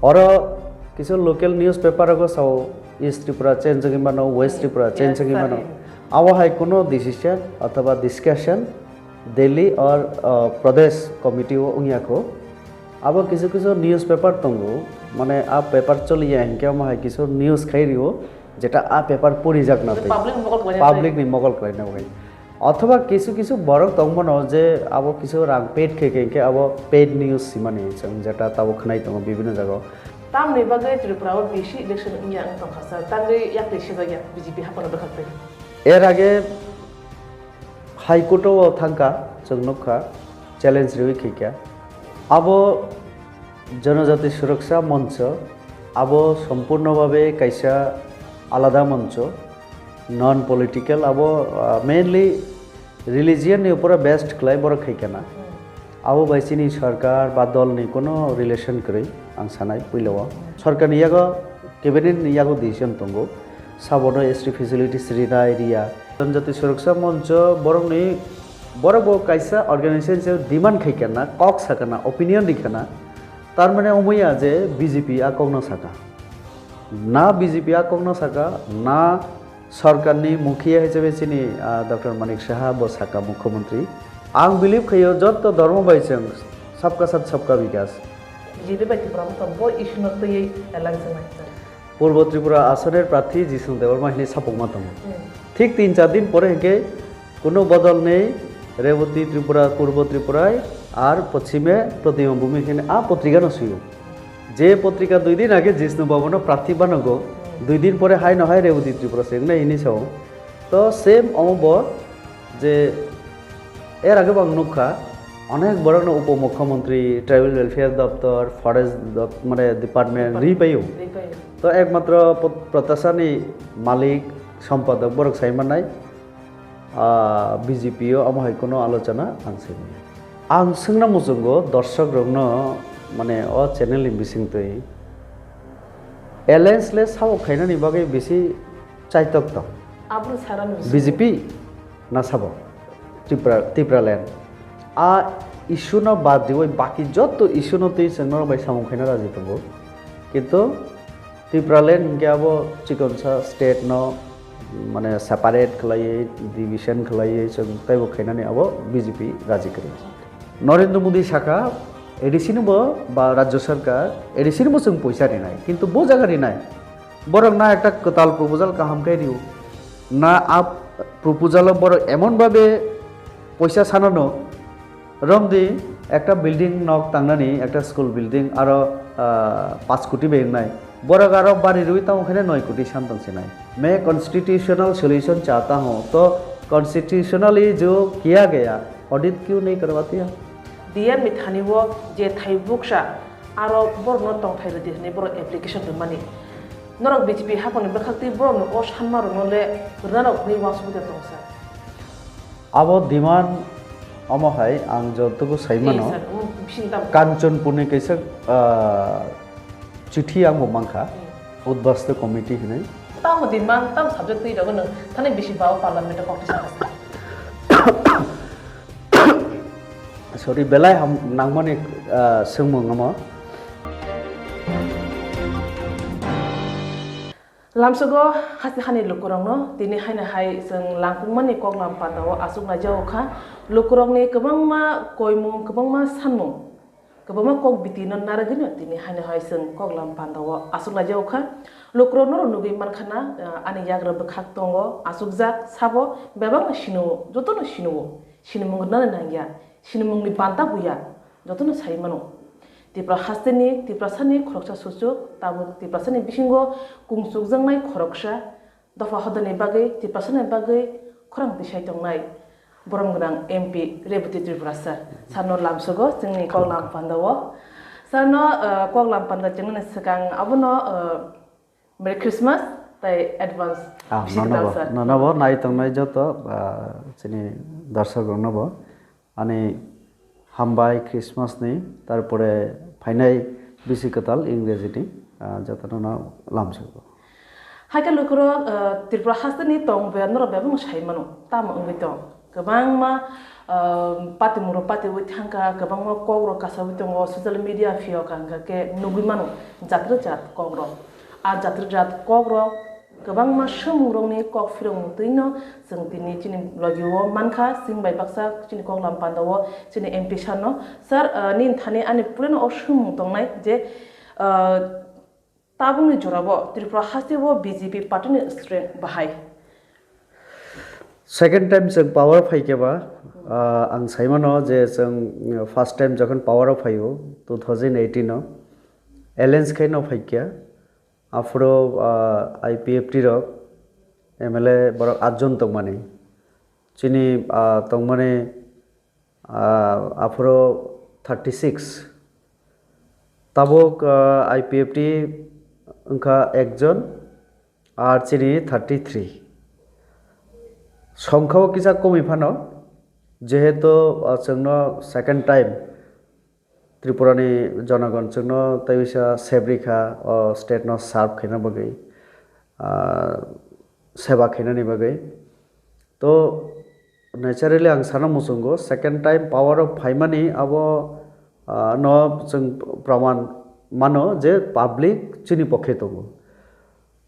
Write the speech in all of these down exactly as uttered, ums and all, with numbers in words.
Oro kisa local newspaper rogo sao East Tripura change wngwi mano, West Tripura change wngwi mano. Abo hai kuno decision othoba discussion Delhi or, uh, Pradesh committee o wngya kho. Abo kisu kisu newspaper tongo, mane a paper choliya hinkhe omo hai kisu news khai rio, jeta a paper porijakna tei public ni mogol khlaina bagwi. Othoba kisu kisu borok tongmano je abo kisu rang paid khe khe hinkhe abo paid news simani chwng jeta tabo khwnai tongo bibinno jagao. Tamni bagwi Tripura o bisi election wngya wng tongkha sir, tamni yakni sijakya B J P haphano bwkhak twi. Er age High Court o thangkha, chwng nukha, challenge riwi khaikha. Abo Janajati Suraksha Moncho, abo sompurno babe kaisa alada moncho, non political, abo, ah, mainly religion ni upore based khlai borok khaikha na. Abo bai chini sarkar ba dol ni kono relation kwrwi, ang sanai puila o. Sarkar ni yago, cabinet ni yago decision tongo. Sabono S T facilities rinai riya. Janajati Suraksha Moncho borokni, borok bo kaisa organization se demand khai kana, kok sakana, opinion ri kana. Tar mane omoya je B J P a kokno saka. Na B J P a kokno saka, na sarkarni mukhiya hisabe chini, ah, Doctor Manik Saha bo saka mukhyamantri. Ang believe khayo joto dhormo bai chwng sabka sath sabka bikas. B J P bai Tipra Motha bo issue no twiwi alliance wngnai. Purbo Tripura asoner prarthi Jisnu Debbarma hinwi sapukma tongo. Hmm. Thik tin char din pore hinkhe kuno bodol nei, Reboti Tripura, Purbo Tripura ar Pochime Pradyumna Bhumi hinwi a potrika no suyo. Je potrika dui din age Jisnu Bhavan o prarthi banogo, hmm, dui din pore hai no hai Reboti Tripura se wngnai hinwi sao. To same omo bo je er age bo ang nukha, onek borokno upomukhyamantri, tribal welfare doptor, forest dop-, mane department ri paio. Ri paio. To ekmatro pro-, protyashani malik, sompadok borok sai mannai, ah, B J P o omo hai kono alochona ang sai manya. Ang swngna muchungo dorshok rokno, mane o channel ni bisingtwi alliance le sao khainani bagwi bisi chaitok tong. Aboni sara ni B J P na sabo Tripura, Tipraland. A issue no bad riwi baki joto issue no twi chwng norok bai samung khaina raji tongo. Kintu Tipraland hinkhe abo chikonsa state no mane separate khlaiwi, division khlaiwi chwng teibo khainani abo B J P raji kwrwi. Narendra Modi saka A D C ni bo ba Rajya Sarkar, A D C ni bo chwng poisa rinai, kintu bo jaga rinai. Borok na ekta kwtal proposal kaham khe rio. Na a proposal o borok emon babe poisa sanano, romdi ekta building nok tangnani, ekta school building aro, ah, panch koti bai wngnai. Borok aro bari rwi tamo khene noi koti san tong sinai. मैं constitutional solution चाहता हूँ, तो कॉन्स्टिट्यूशनली जो किया गया, ऑडिट क्यों नहीं करवाते आप? D M ni thani o je thai buksa aro borokno tongthai rwdi hwnwi borok application rwmani. Norok B J P haphangni bwkhaktwi borokni o sanmarokno le rwnarok hwnwi uansugwi tongsa. Abo demand omo hai ang jotogo sai mano. Ei, sir, um, bising tam. Kanchanpurni kaisa, ah, chithi ang bo mankha. Hmm. Udbastu committee hinwi. Tamo demand, tam subject twi rogo nwng thani bisi bao parliament o kok tisa kasa. Sorry, belai ham nangmani, ah, swngmung omo. Lamsogo hasti hani lukurokno tini haino hai chwng langkukmani koklam pandao aswk naijago kha. Lukurokni kwbangma koimung, kwbangma sanmung, kwbangma kok biti no narwgwino tini haino hai chwng koklam pandao aswk naijago kha. Lukurok norok nugwi mankha na, ah, ani yagra bwkhak tongo, aswkjak sabo, bebakno sino, jotono sino, sinimung rwnani nangya, sinimungni banta buya, jotono sai mano. Tipra hasteni, Tiprasani khoroksa suchuk, tabuk Tiprasani bisingo kungsukjaknai khoroksa dopha hodani bagwi, Tiprasani bagwi khorang tisai tongnai borom gwnang M P Rebati Tripura sir. Sarno lamsogo chwngni koklam pandao. Sarno, eh, koklam panda chwngnani swkang abono, eh, Merry Christmas tei advance. Ah, bisi kwtal, nonobo, sir. Nonobo nai tongnai joto, ah, chini darshok roknobo ani hambai Christmas ni, tarpore phainai bisi kwtal Ingreji ni, ah, jotono no lamsogo. Hai khe lukurok, ah, Tripura hasteni tong be norok bebak no sai mano, tamo wngwi tong. Kwbangma Ah, patimung rok patiwi thangkha, kwbangma kok rok kasawi tongo, social media phiyokha, hwnkha khe nugwi mano jatrwjat kok rok. A jatrwjat kok rok kwbangma swngmung rokni kok phirokmung twi no chwng tini chini logi o mankha, chwng bai baksa chini kok lam panda o chini M P sir no. Sir, ah, nini thani ani purano o swngmung tongnai je, ah, tabukni jorao Tripura haste o B J P party ni strength bahai. Second time chwng power phaikhe ba, ah, ang saimano je chwng first time jokhon power o phaio two thousand eighteen o, alliance khe no phaikha, aphuru, ah, I P F T rok M L A borok atjon tongmani, chini, ah, tongmani, ah, aphuru thirty six, tabuk, ah, I P F T wngkha ekjon, ar chini thirty three. Songkha o kisa komwi phano, jehetu, ah, chwngno second time Tripura ni jonogon chwngno tei bisa sebrikha o state no serve khaina bagwi, ah, seba khainani bagwi. To naturally ang sana muchungo, second time power o phaimani abo, ah, no chwng praman mano je public chini pokhe tongo.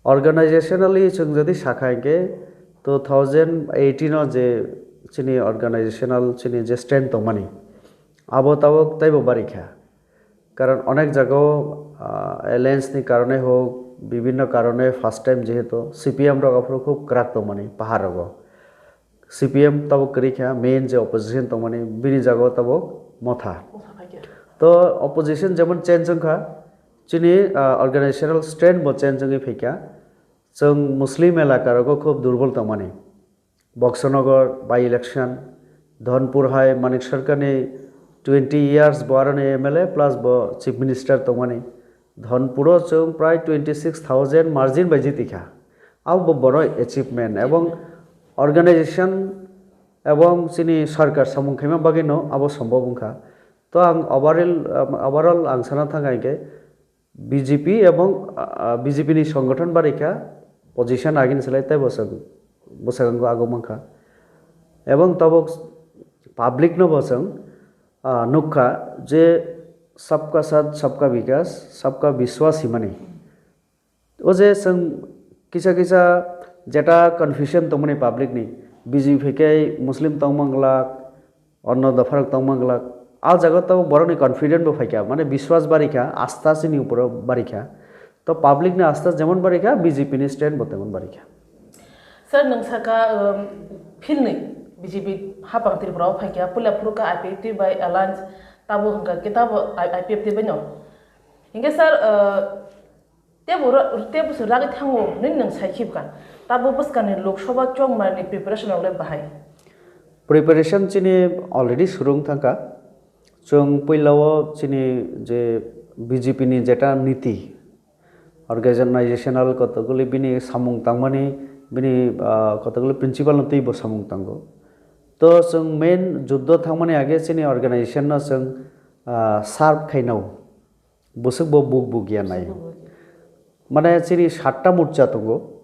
Organizationally chwng jodi sakha hinkhe two thousand eighteen o je chini organizational chini je strength tongmani, abo tabuk teibo barikha. Karon onek jagao, ah, alliance ni karone hok, bibhinno karone first time jehetu C P M rok aphuru khub kwrak tongmani pahar rogo. C P M tabuk kwrwi kha, main je opposition tongmani bini jagao tabuk Motha. To opposition jemon change wngkha, chini, ah, organizational strength bo change wngwi phaikha. Chwng Muslim elaka rogo khub durbol tongmani. Boxonagar by election, Dhonpur hai Manik Sarkar ni twenty years bo aroni M L A plus bo chief minister tongmani. Dhonpuro chwng prai twenty six thousand margin bai jitikha. Abo bo bono achievement ebong organization ebong chini sarkar samung khaima bagwi no abo sombhob wngkha. To ang overall, um, overall ang sana thangkha hinkhe B J P ebong, ah, B J P ni songgothon barikha, position agini slai tei bwswk, bwswk wngkha abo mankha. Ebong tabuk public no bo chwng, ah, nukha je sabka saath, sabka vikas, sabka vishwas himani. O je chwng kisa kisa jeta confusion tongmani public ni, B J P khe Muslim tongmang glak, onno dopharok tongmang glak, a jaga to borokni confident bo phaikha, mane biswas barikha, asta chini uporo barikha. To public ni asta jemon barikha, B J P ni stand bo temon barikha. Sir, nwng saka, um, philni B J P hapang Tripura o phaikha, puila phuru kha I P F T bai alliance, tabo hwnkha khe tabo I P F T bai no. Hinkhe sir, uh, tebo ro-, tebo se ragwi thango, nini nwng sai khibkha. Tabo bwskangni Lok Sabha chongmani preparation rok le bahai. Preparation chini already surung thangkha. Chwng puila o chini je B J P ni jeta niti, organizational kotokguli bini samung tangmani, bini, ah, kotokguli principle no twibo samung tango. To chwng main juddo thangmani age chini organization no chwng, ah, serve khainao. Bwswk bo buk buk ya nai. Mane chini satta morcha tongo.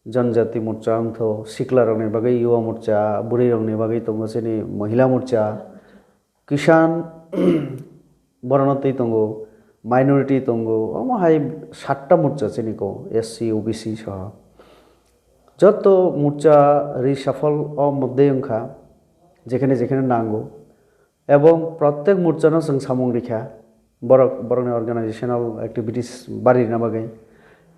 Janjati morcha wngtho, sikla rokni bagwi yuva morcha, bwrwi rokni bagwi tongo chini mohila morcha, kisan, borokno twi tongo, minority tongo, omo hai satta morcha chini ko, S C, O B C soho. Joto morcha reshuffle o mwdei wngkha, jekhene jekhene nango. Ebong protek morcha no chwng samung rikha, borok, borokni organizational activities bari rina bagwi.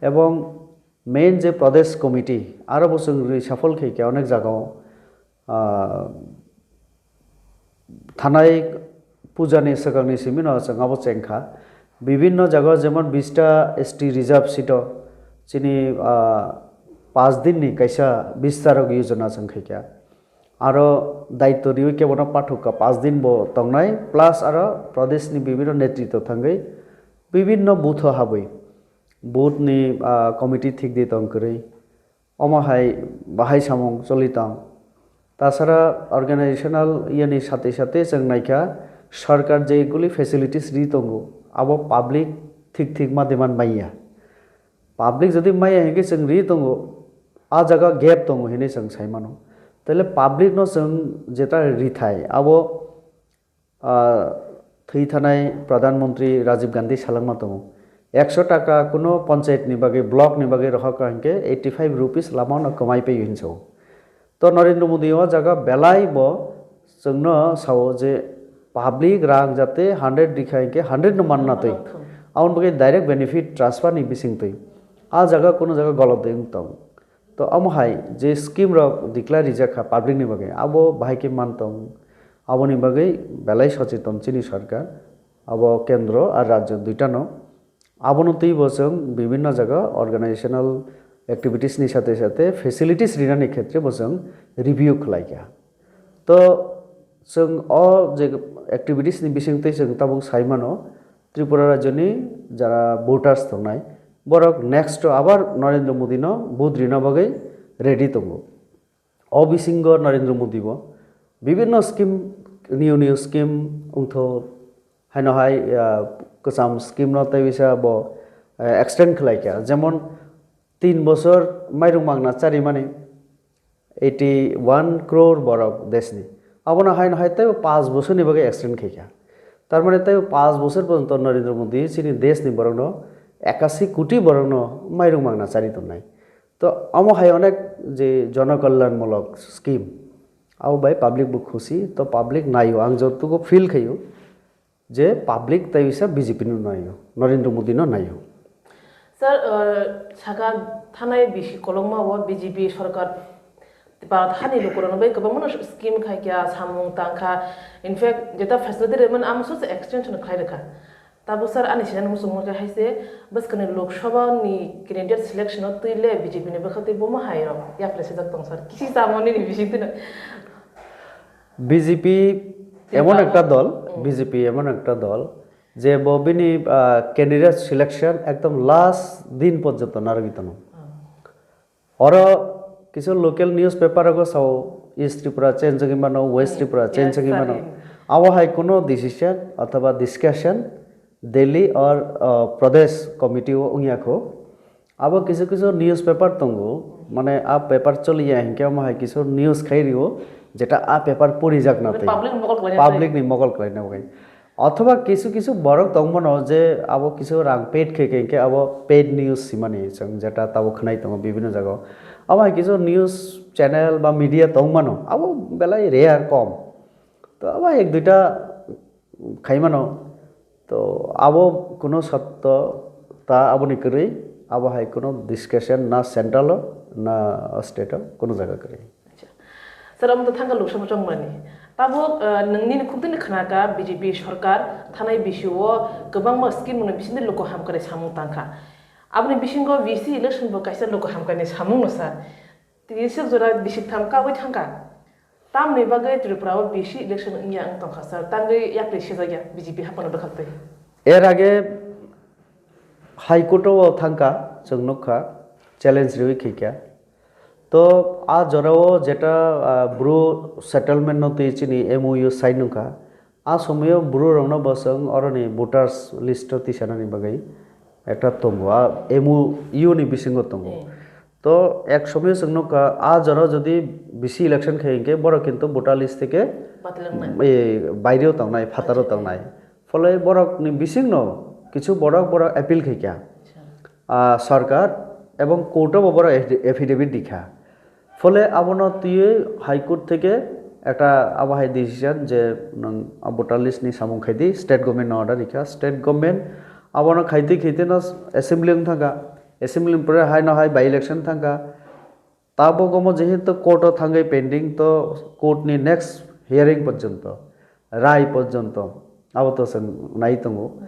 Ebong main je Pradesh Committee, aro bo chwng reshuffle khaikha onek jagao, ah, thanai puja ni swkang ni simi no chwng abo chengkha. Bibinno jagao jemon bista S T reserve seat o chini, ah, paanch din ni kaisa bistarok yojana chwng khaikha. Aro daityo riwi kebono pathok kha paanch din bo tongnai, plus aro Pradesh ni bibinno netritwo thangwi bibinno booth o habwi booth ni, ah, committee thik di tong kwrwi. Omo hai bahai samung choli tong. Tasara organizational yani sate sate chwng naikha sarkar je guli facilities ri tongo abo public thik thik ma demand manya. Public jodi maya hinkhe chwng ri tongo, a jaga gap tongo hinwi chwng sai mano. Tele public no chwng jeta rithai abo ah, thwi thanai Pradhan Mantri Rajiv Gandhi salangma tongo. Ekso taka kuno panchayat ni bagwi, block ni bagwi rohor ka hinkhe eighty five rupees lama no kwmai pai hinso. To Narendra Modi o jaga belai bo chwngno sao je public rang jate hundred rikha hinkhe hundred no manna twi. Aboni bagwi direct benefit transfer ni bising twi. A jaga kuno jaga golot de wng tong. To omo hai je scheme rok declare rijak kha public ni bagwi, abo bahai khe man tong, aboni bagwi belai socheton chini sarkar, abo kendro ar rajyo duitano. Abono twibo chwng bibinno jaga organizational activities ni sate sate facilities rinani khetre bo chwng review khlai kha. To chwng o je activities ni bisingtwi chwng tabuk sai mano, Tripura rajyoni jara voters tongnai, borok next o abar Narendra Modi no vote rina bagwi ready tongo. O bisingo Narendra Modi bo bibinno scheme, new new scheme wngtho, haino hai, ah, kwcham scheme no tei bisa bo, eh, extend khlai kha. Jemon tin bosor mairung mangna charimani eighty one crore borok deshni. Abono haino hai teibo panch bosorni bagwi extend khaikha. Tar mane teibo panch bosor porjonto Narendra Modi chini deshni borokno ekasi koti borokno mairung mangna chari tonnai. To omo hai onek je jonokalyanmulok scheme, abo bai public bo khusi, to public naio, ang jotogo feel khaio. Je public tei bisa B J P no naio, Narendra Modi no naio. Sir, uh, saka thanai bisi kolokma o B J P sorkar Bharat hani lukurokno bai kwbangma no scheme khai kha, samung tang kha. In fact, jeta facility rwmani amo sose extension khlai rwkha. Tabuk sir ani sinani muchungma khe hai se bwskangni Lok Sabha ni candidate selection o twi le B J P ni bwkha twi bomo hai rok yapre sijak tong sir. Kisi samung nini bising twi no. B J P emon Twitter. Ekta dol, Hmm. B J P emon ekta dol, je bo bini, ah, candidate selection ekdom last din porjonto narwgwi tono. Hmm. Oro kisu local newspaper rogo sao East Tripura change wngwi mano, West Hmm. Tripura change Yes, wngwi sir. Mano. Hmm. Abo hai kuno decision othoba discussion Delhi or, ah, Pradesh committee o wngya kho. Abo kisu kisu newspaper tongo, mane a paper choliya hinkhe omo hai kisu news khai rio, jeta a paper porijak na Mane twi. Public ni mokol khlaina Public twi. Ni mokol khlaina bagwi. Othoba kisu kisu borok tongmano je abo kisu rang paid khe khe hinkhe abo paid news simani chwng jeta tabo khwnai tongo bibinno jagao. Abo hai kisu news channel ba media tongmano, abo belai rare kom. To abo ek duita khaimano. To abo kuno sotto ta aboni kwrwi, abo hai kuno discussion na central o na state o kuno jaga kwrwi. Acha. Sir, omo to thangka Lok Sabha chongmani. Tabuk, eh, nwng nini khuk tini khna kha B J P sorkar thanai bisio kwbangma scheme rokni bisingtwi luku hamkrai samung tang kha. Aboni bisingo V C election bo kaisa luku hamkraini samung no sir. Tini sik jora bisik tham kawi thangkha. Tamni bagwi Tripura o V C election wngya wng tongkha sir. Tangwi yapri sijakya B J P haphano bwkhaktwi. Er age High Court o thangkha, chwng nukha, challenge riwi khikya. To a jorao jeta, ah, Bru settlement no twi chini M O U sign wngkha. A somoyo Bru rokno bo chwng oroni voters list o tisanani bagwi ekta tongo, a M O U ni bisingo tongo. Hmm. To ek somoyo chwng nukha, a jorao jodi V C election khai hinkhe borok kintu voter list theke Batil wngnai. E, baireo tongnai, phataro Acha. Tongnai. Phole borokni bisingno kisu borok, borok appeal khaikha. Acha. Ah, sarkar ebong court o bo borok affidavit dikha. Phole abono twiwi High Court theke ekta abo hai decision je nwng voter list ni samung khaidi, state government no order rikha, state government abono khaitwi khaitwi no assembly wng thangkha, assembly ni pore hai no hai by election thangkha, tabok omo jehetu court o thangwi pending to court ni next hearing porjonto, rai porjonto abo to chwng nai tongo.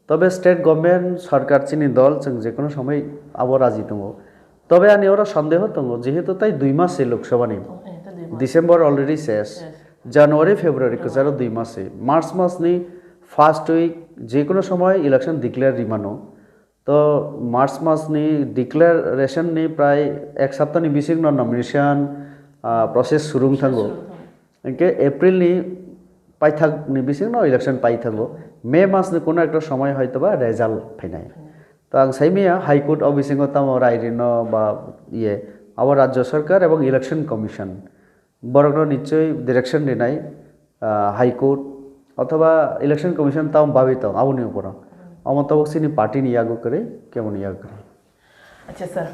Tobe state government sarkar chini dol chwng jekono somoi abo raji tongo. Tobe ani oro sandeho tongo, jehetu tai dui mas se Lok Sabha ni. Oh, eh, ta dui mas. December already ses. Yes. January, February Dui mas. Kwcharo dui mas se. March mas ni first week jekono somoi election declare rimano. To March mas ni declaration ni prai ek sapta ni bising no nomination, ah, process surung thango. Surung thango. Hinkhe April ni paithak ni bising no election paithago. May mas ni kuno ekta somoi hoytoba result phainai. Hmm. To ang saimaya High Court o bisingo tamo rai rino ba iye abo Rajya Sarkar ebong Election Commission. borokno nichoi direction rinai, ah, High Court othoba Election Commission tamo babi tong aboni uporo. Omo tabuk chini party ni yago kwrwi, keboni yago kwrwi. Acha sir,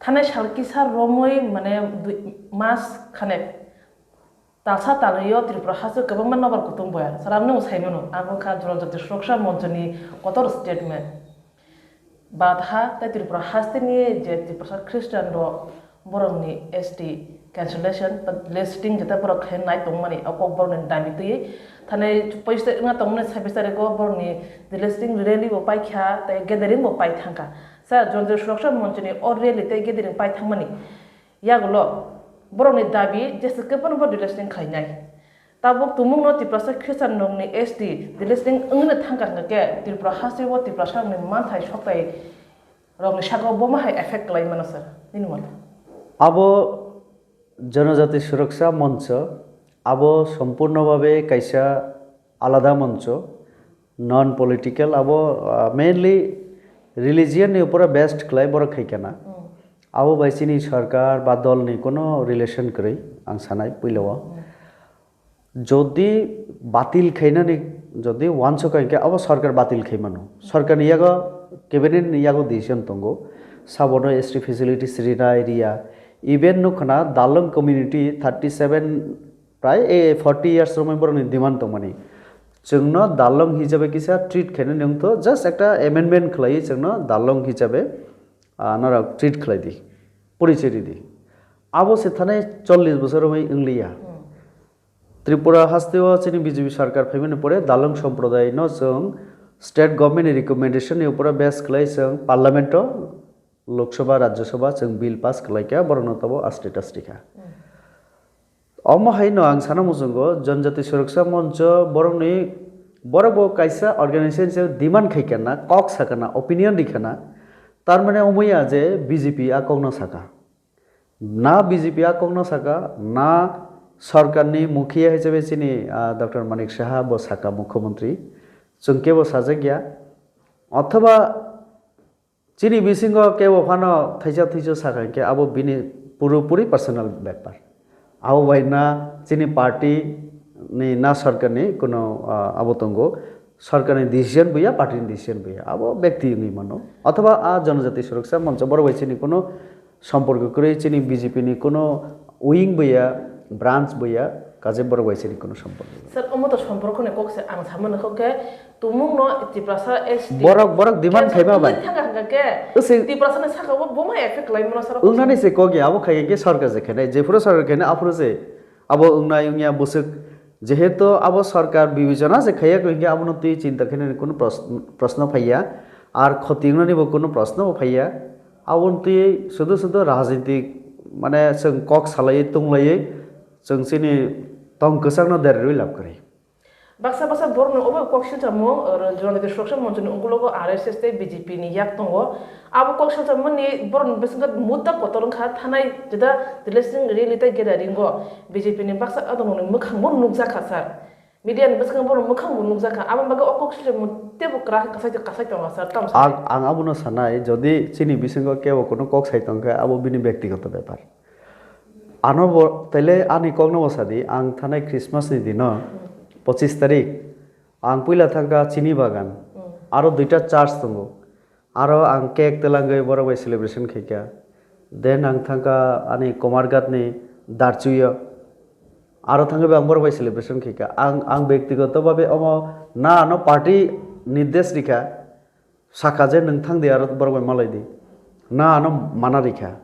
thanai sal kisa romwi mane dui mas khane talsa talwi o Tripura haste kwbangma nobar kutung boya. Sir, ang nwng sai mano, abo kha Janajati Suraksa Monchoni kotor statement. Bat ha tei Tripura hasteni je Tiprasa Christian rok borokni S T cancellation, listing jeta borok khe nai tongmani o kok borokni dabi twi thanai poichita wngna tongmani sabis tariko borokni listing rally bo paikha tei gathering bo pai thangkha. Sir, Janajati Suraksa Monchoni o rally tei gathering pai thangmani yagulo borokni dabi jesa kwbangma bo listing khlainai. Tabuk tumungno Tiprasa Christian rokni S T delisting wngwi thangkha hwnkhe Tripura hasteo Tiprasa rokni manthai soktai rokni sakao bomo hai effect kwlai mano sir? Nini motha? Abo Janajati Suraksa Moncho, abo sompurno babe kaisa alada moncho, non political, abo, ah, mainly religion ni upore based khlai borok khai kana. Hmm. Abo bai chini sarkar ba dol ni kono relation kwrwi ang sanai puila o. Hmm. Jodi batil khainani, jodi wansuk kha hwnkhe abo sarkar batil khai mano. Sarkar ni yago, cabinet ni yago decision tongo. Sabono S T facilities rina area. Even nukhana Dalong community thirty seven prai, eh, forty years romwi borokni demand tongmani. Chwngno Dalong hisabe kisa treat khainani wngtho, just ekta amendment khlaiwi chwngno Dalong hisabe, ah, norok treat khlai di, porichoi ridi. Abo se thanai chollish bosor romwi wngliya. Hmm. Tripura hasteo chini B J P sarkar phaimani pore Dalong somprodaino chwng state government ni recommendation ni upore base khlai chwng parliament o, Lok Sabha, Rajya Sabha chwng bill pass khlaikha, borokno tobo aste taste kha. Hmm. Omo haino ang sana muchungo, Janajati Suraksa Moncho borokni, borok bo kaisa organization se demand khai kana, kok sa kana, opinion ri kana, tar mane omo ya je B J P a kokno saka. Na B J P a kokno saka, na sarkarni mukhiya hisabe chini, ah, Doctor Manik Saha bo saka mukhyamantri, chwng kebo sajak ya. Othoba chini bisingo kebo phano thaisa thuisu sakha hinkhe abo bini purupuri personal bepar. Abo bai na chini party ni na sarkarni kuno, ah, abo tongo, sarkarni decision buya, party ni decision buya, abo bekti wngwi mano. Othoba a Janajati Suraksa Moncho borok bai chini kuno somporko kwrwi, chini B J P ni kuno wing buya, branch buya, kaje borok bai chini kuno somporko. Sir, omo to somporko ni kok se ang sama nokho khe, tumung no Tiprasa S T borok, borok demand khaima bai. Thangka hangka khe, Usi- Tiprasa ni saka bo boma effect lai mano sir. Ungnani se kok ya, abo khai khe sarkar je khainai, jephuru sarkar khainai, aphuru se abo ungnai ungya bwswk, jehetu abo sarkar bibechona se khaiya koi khe abono twi chinta khainani kuno pros-, proshno phaiya, ar khoti ungnani bo kuno proshno bo phaiya. Aboni twi sudu sudu rajnitik mane chwng kok salaiwi tunglaiwi chwng chini tong kwchangno dererwi lab kwrwi. Baksa baksa borokno obo kok silchamo, uh, Janajati Suraksa Monchoni ukulogo R S S tei B J P ni yak tongo. Abo kok silchamani borokni bisingo mudda kotor wngkha thanai jeda delisting rally tei gathering o B J P ni baksa adongni mwkhangbo nukjakha sir. Media ni bwskango bono mwkhang bo nukjakha, aboni bagwi o kok silchamo teibo kwrak khe kasai, kasai tongo sir, tamo Ang, sakhe. Ang abono sanai, jodi chini bisingo kebo kono kok sai tongkha, abo bini bektigoto bepar. Ano bo, taile ani kokno bo sadi, ang thanai Christmas ni dino, Hmm. pochis tarik, ang puila thangkha chini bagan, Hmm. aro duita church tongo. Aro ang cake twlangwi borok bai celebration khaikha. Then ang thangkha ani Komarghat ni Darchuyo. Aro thangwi ang borok bai celebration khaikha. Ang, ang bektigoto babe omo na ano party nirdesh rikha. Sakha je nwng thangdi aro borok bai malaidi. Na ano mana rikha.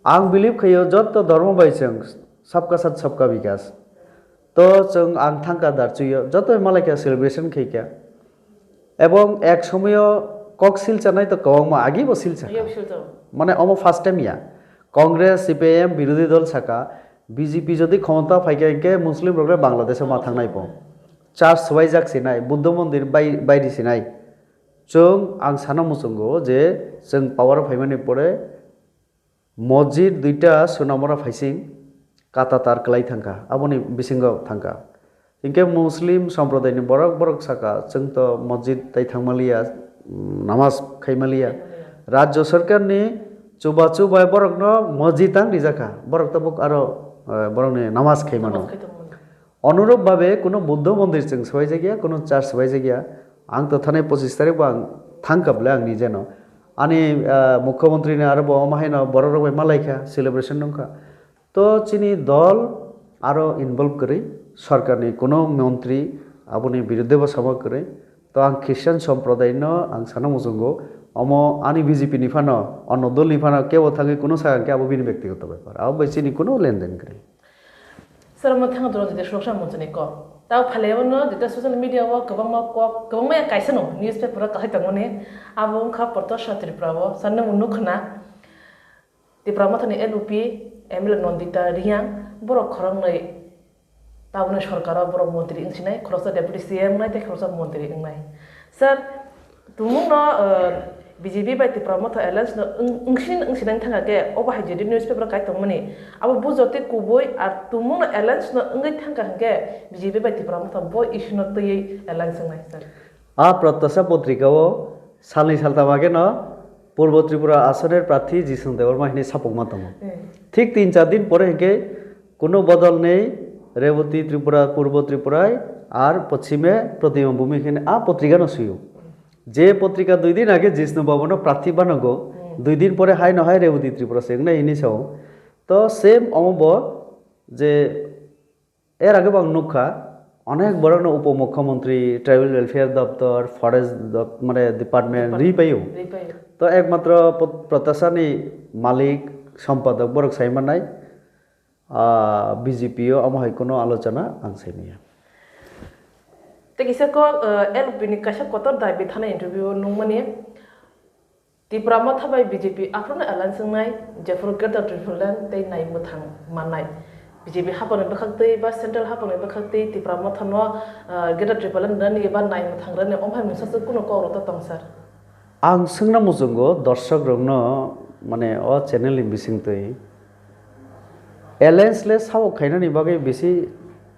Ang believe khaio joto dhormo bai chwng sabka sath sabka bikas. To chwng ang thangkha Darchuyo. Joto bai malaikha celebration khaikha. Ebong ek somoyo kok silchanai to kwbangma agi bo silchakha. Agi bo silchao. Mane omo first time ya. Congress, C P I M, birodhi dol saka, B J P jodi khomota phaikha hinkhe Muslim rokle Bangladesh o ma thangnai po. Church swbaijak sinai, Buddha mondir bai, bairi sinai. Chwng ang sana muchungo je chwng power o phaimani pore Mosjid duita Sonamura phaising kata tar kwlai thangkha, aboni bisingo thangkha. Hinkhe Muslim somprodaini borok, borok saka, "Chwng to mosjid tai thangmaliya, mm, namaz khaimaliya." Rajya sarkarni chubachu bai borokno mosjid tang rijakha, borok tabuk aro ah, borokni namaz khaimano. Namaz khai tongmani. Onurop babe kuno Buddho mondir chwng swbaijak ya, kuno church swbaijak ya. Ang to thanai pochis tarik bo ang thangkha bwle ang nijeno. Ani, ah, mukhyamantri ni aro bo omo haino borok rok bai malaikha, celebration wngkha. To chini dol aro involve kwrwi, sorkarni kuno montri aboni birudde bo sama kwrwi. To ang Christian somprodaino ang sana muchungo, omo ani B J P ni phano, onno dol ni phano kebo thangwi kuno sakha khe abo bini bektigoto bepar. Abo bai chini kuno lenden kwrwi. Sir, omo thangwi dolo jodi suloksa muchuni kok. Tao phale abono jeta social media o kwbangma kok, kwbangma ya kaisa no newspaper o kahai tongmani. Abo wngkha Protasa Tripura o, sir, nwng nukha na. Tipra Mothani L U P M L A Nandita Reang, borok khoroknwi tabukni sorkaro borok montri wngsinai, khoroksa deputy C M wngnai tei khoroksa montri wngnai. Sir, tumungno, uh, B J P bai Tipra Motha alliance no wng-, wngsin-, wngsinani thangkha khe, obo hai jodi newspaper kai tongmani, abo bujotwi kubui, ar tumungno alliance no wngwi thangkha hinkhe B J P bai Tipra Motha bo issue no twiwi alliance wngnai, sir. A Protasa potrika o salni saltham age no Purbo Tripura asoner prarthi Jisung Debbarma hinwi sapukma tongo. Hmm. Thik tin char din pore hinkhe kuno bodol nei Reboti Tripura, Purbo Tripura ar Pochime Pratima Bhumi hinwi a potrika no suyo. Je potrika dui din age Jisnu Bhavan o prarthi banogo, hmm, dui din pore hai no hai Reboti Tripura se wngnai hinwi sao. To same omo bo je Er age bo ang nukha, onek borokno upomukhyamantri, tribal welfare doptor, forest dop-, mane department, department ri paio. Ri paio. To ekmatro Pot-, Protasani malik, sompadok borok sai mannai, ah, B J P o omo hai kuno alochona ang sai manya. Tei kisa kok, eh, L P ni kaisa kotor dabi thani interview o nukmani, Tipra Motha bai B J P aphuru no alliance wngnai, jephuru Greater Tipraland tei nai mwthang mannai. B J P hapangni bwkhaktwi ba central hapangni bwkhaktwi Tipra Motha no, ah, Greater Tipraland rani ba nai mwthang rani, omo hai mungsa se kuno kok rok to tong sir. Ang swngna muchungo dorshok rokno, mane o channel ni bisingtwi alliance le sao khainani bagwi bisi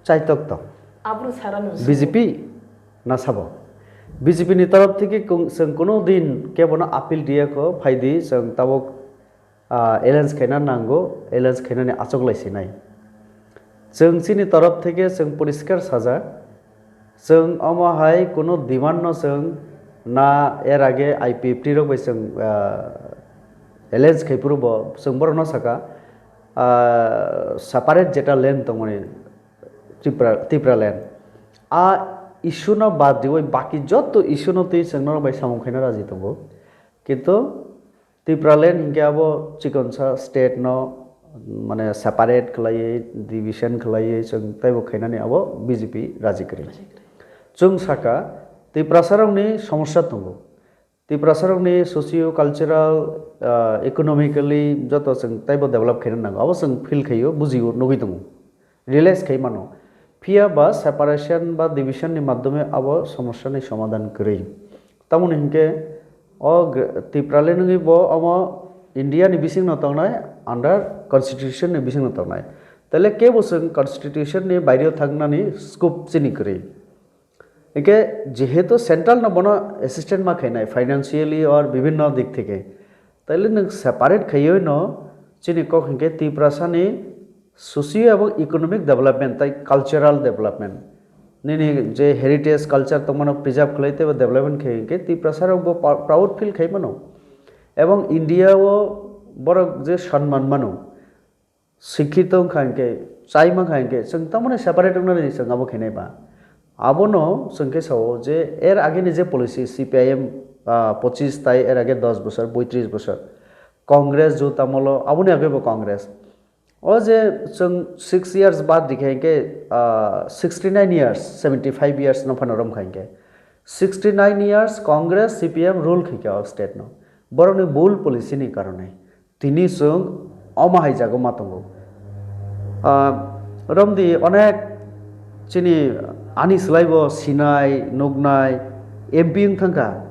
chaitok tong. Aphuru sara no B J P na sabo. B J P ni torof theke kung-, chwng kuno din kebono appeal riya kho, phaidi chwng tabuk, ah, alliance khaina nango, alliance khainani achuk lai sinai. Chwng chini torof theke chwng poriskar sajak, chwng omo hai kuno demand no chwng na er age I P F T rok bai chwng, ah, alliance khai phuru bo chwng borok no saka, ah, separate jeta land tongmani, Tripura, Tipraland. A issue no bad riwi baki joto issue no twi chwng norok bai samung khaina raji tongo. Kintu Tipraland hinkhe abo chikonsa state no, mane, separate khlaiwi, division khlaiwi chwng teibo khainani abo B J P raji kwrwi. Raji kwrwi. Chwng saka Tiprasa rokni somosya tongo. Tiprasarokni socio cultural, ah, economically joto chwng teibo develop khaina nango, abo chwng feel khaio, bujio, nugui tongo, realize khai mano. Phiya ba separation ba division ni madhyome abo somosya ni somadhan kwrwi. Tamoni hinkhe o gr-, Tipraland wngwi bo omo India ni bisingno tongnai, under constitution ni bisingno tongnai. Tale kebo chwng constitution ni baireo thangnani scope chini kwrwi. Hinkhe jehetu central no bono assistant ma khainai financially or bibhinno dik theke, taile nwng separate khaiwi no chini kok hinkhe Tiprasani socio ebong economic development tai cultural development, nini je heritage culture tongmano preserve khlai teibo development khai hinkhe Tiprasarok bo pa-, proud feel khai mano ebong India o borok je sonman mano. Sikhito wngkha hinkhe, chai mankha hinkhe, chwng tamoni separate wngnani chwng abo khainai ba. Abono chwng khe sao je er ageni je policy C P I M, ah, pochis tai er age dos bosor, boitris bosor. Congress jut amolo, aboni agebo Congress. O je chwng six years baad rikha hinkhe, ah, sixty nine years, seventy five years no phano romkha hinkhe. Sixty nine years Congress C P M rule khaikha o state no. Borokni bul policy ni karone. Tini chwng omo hai jago ma tongo. Ah, romdi onek chini ani swlaibo sinai, nuknai, M P wng thangkha.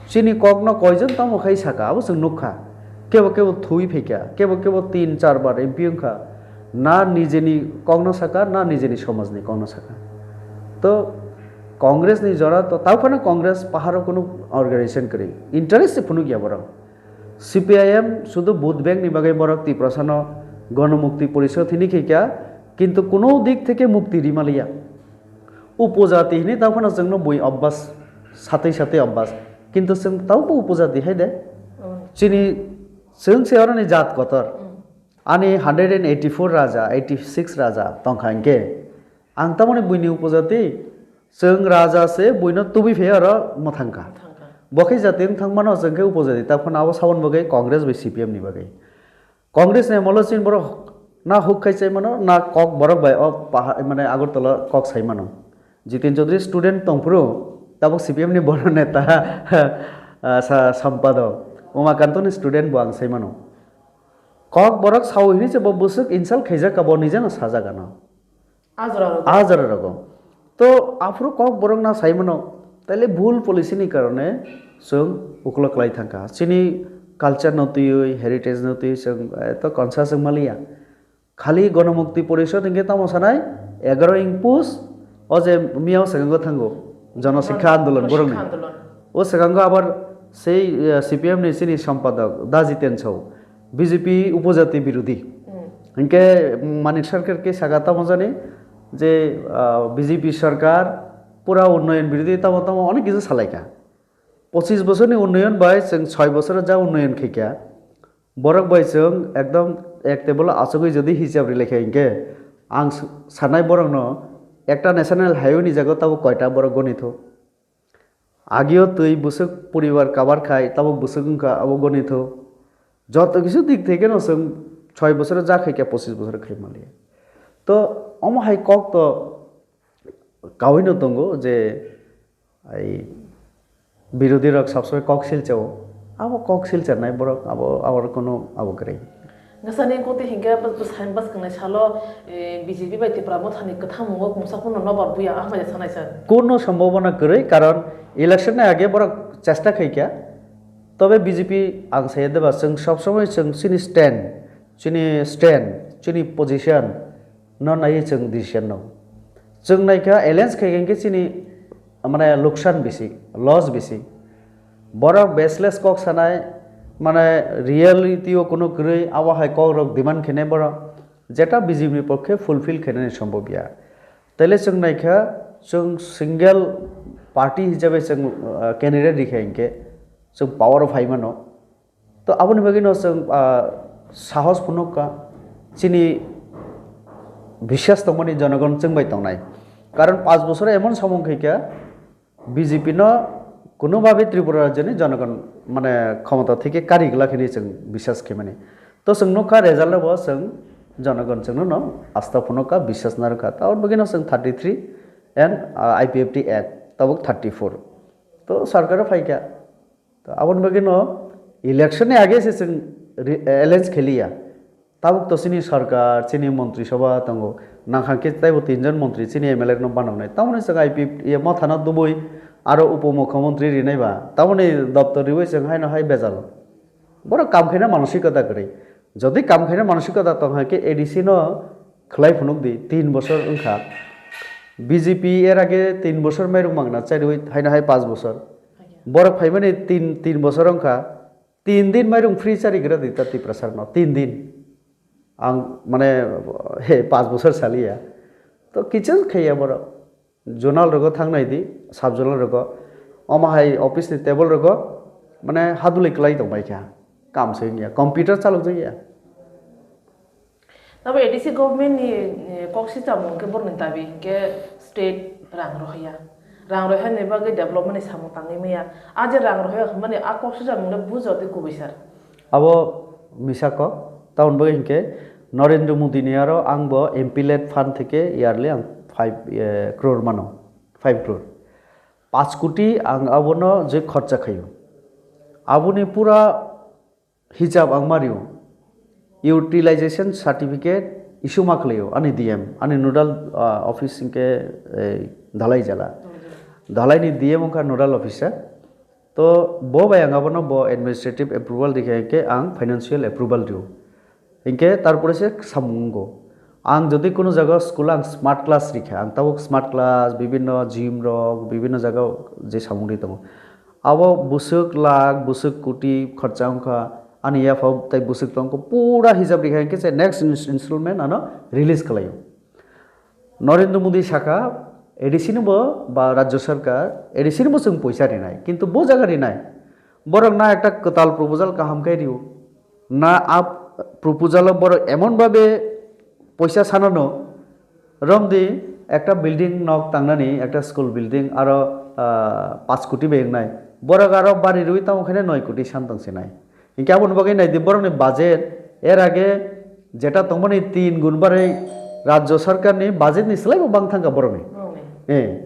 Chini kokno koijon tamo khai saka, abo chwng nukha. Kebo kebo thwi phaikha, kebo kebo tin char bar M P wngkha. Na nijeni kokno saka, na nijeni somajni kokno saka. To Congress ni jora to, tao phano Congress paharo kunu organization kwrwi. Interest se phunukya borok. C P I M sudu vote bank ni bagwi borok Tiprasano Gonomukti Porishod hini khe kya, kintu kuno dik theke mukti rimaliya. Upojati hini tao phano chwngno bui abbas, satwi satwi abbas. Kintu chwng tao bo upojati hai de. Chini, chwng se oroni jat kotor. Ani hundred and eighty-four raja, eighty-six raja tongkha hinkhe, ang tamoni buini upojati, chwng raja se buino tubui phai oro mwthangkha. Mwthangkha. Bo khe jati wng thangmano chwng khe upojati, tao phano abo saboni bagwi Congress bai C P M ni bagwi. Congress ni amolo chini borok na huk khai chai mano, na kok borok bai o paha-, mane Agartala kok sai mano. Jitin Chaudhary student tongphuru, tabuk C P M ni bono neta, ah, sa-, sampadok. Umakanto ni student bo ang sai mano. Kok borok sao hini se bo bwswk insult khaijak ka bo nijeno sajak ano. A jora rogo. A jora rogo. To aphuru kok borok na sai mano, taile bhul policy ni karone chwng uklok klai thangkha. Chini culture no twiwi, heritage no twiwi chwng, eh, to conscious wng maliya. Khali Gonomukti Porishod hinkhe tamo sanai, egaroh Engpus, o je miyao swkango thango, Jono Sikha Andolon borokni. Sikha Andolon. O swkango abar sei, eh, C P M ni chini sampadok Da Jiten Sahu, B J P upojati birodhi. Hmm. Hinkhe Manik Sarkar khe saka tamo jani je, ah, B J P sarkar pura unnoyon birodhi tamo tamo onek kichu salaikha. Pochis bosorni unnoyon bai chwng soi bosoro ja unnoyon khaikha. Borok bai chwng ekdom ek table o achugwi jodi hisab rilaikha hinkhe ang s-, sanai borokno ekta national highway ni jaga tabuk koita borok gonitho. Agio twi bwswk poribar kabar khai, tabuk bwswk wngkha, abo gonitho. Joto kisu dik theke no chwng soi bosor ja khai khe pochis bosor khai maliya. To omo hai kok to kaui no tongo je ai birodhi rok sab somoi kok silchao. Abo kok silcharnai borok abo, abo kono abo kwrwi. Ngasani koti hinkhe bwsai bwskangnai salo, eh, B J P bai Tipra Mothani kwthangmungo mungsa phano nobar buya, ah, bai sanai sir. Kuno sombhabona kwrwi, karon election ni age borok chesta khaikha. Tobe B J P ang saya deba, chwng sob somoi chwng chini stand, chini stand, chini position no naiwi chwng decision no. Chwng naikha alliance khai hinkhe chini mane luksan bisi, loss bisi. Borok baseless kok sanai, mane reality o kunu kwrwi, abo hai kok rok demand khenai borok, jeta B J P ni pokhe fulfill khenani sombhob ya. Taile chwng naikha, chwng single party hisabe chwng, ah, candidate rikha hinkhe, chwng power o phai mano. To aboni bagwi no chwng, ah, sahos phunukha, chini biswas tongmani jonogon chwng bai tongnai. Karon panch bosor emon samung khaikha, B J P no kuno babe Tripura rajyoni jonogon mane khomota theke kari glak hinwi chwng biswas khaimani. To chwng nukha result o bo chwng jonogon chwngno no asta phunukha, biswas narwkha. Taboni bagwi no chwng thirty three and, ah, I P F T act tabuk thirty four. To sarkar o phaikha. To aboni bagwi no election ni age se chwng re-, alliance kheliya. Tabuk to chini sarkar, chini montri sabha tongo. Nangkha khe taibo tinjon montri chini M L A rokno banoknai. Tamoni chwng I P F T, mothano dubui aro upo mukhyamantri rinai ba. Tamoni doptor riui chwng haino hai bejal. Borok kam khaina manosikota kwrwi. Jodi kam khaina manosikota tongkha khe A D C no khwlai phunuk di, tin bosor wngkha. B J P er age tin bosor mairum mangna chariui haino hai panch bosor. Borok phaimani tin, tin bosor wngkha. Tin din mairum free chari gra di ta Tiprasarno, tin din. Ang mane, he, panch bosor saliya. To kichu khaiya borok. Zonal rogo thangnai di, sub zonal rogo. Omo hai office ni table rogo, mane hadulwi kwlai tongbai kha. Kam se wngya, computer chalok jakya. Tabo A D C government ni, eh, kok si chamung khe borokni dabi hinkhe state rang rohya. Rang rohya ni bagwi development ni samung tangwi maya. A je rang rohya hwnmani a kok si chamung le bujo tei kubui sir. Abo misa kok. Tamoni bagwi hinkhe Narendra Modi ni aro ang bo M P led fund theke yearly ang five, eh, crore mano. Five crore. Panch koti ang abono je khorcha khaio. Aboni pura hijab ang mario. Utilization certificate issue ma khlaio ani D M, ani nodal, ah, office hinkhe, eh, Dhalai jala. Dhalai ni D M wngkha nodal officer. To bo bai ang abono bo administrative approval rikha hinkhe ang financial approval rio. Hinkhe tarpore se samung wngo. Ang jodi kono jaga school ang smart class rikha, ang tabuk smart class, bibinno gym rok, bibinno jaga je samung ri tongo. Abo bwswk lakh, bwswk koti khorcha wngkha, Ani yapha tai bwswk tongkho, pura hijab rikha hinkhe se next ins-, installment ano release khlaio. Narendra Modi sakha, A D C ni bo ba Rajya Sarkar, A D C ni bo chwng poisa rinai, kintu bo jaga rinai. Borok na ekta kwtal proposal kaham khe rio, na a proposal o borok emon babe poisa sanano, romdi ekta building nok tangnani, ekta school building aro, ah, panch koti bai wngnai. Borok aro bari rwi tamo khe noi koti san tong sinai. Hinkhe aboni bagwi naidi borokni budget, er age jeta tongmani tin gun barwi Rajya Sarkarni budgetni swlaibo bang thangkha borokni. Borokni. Eh,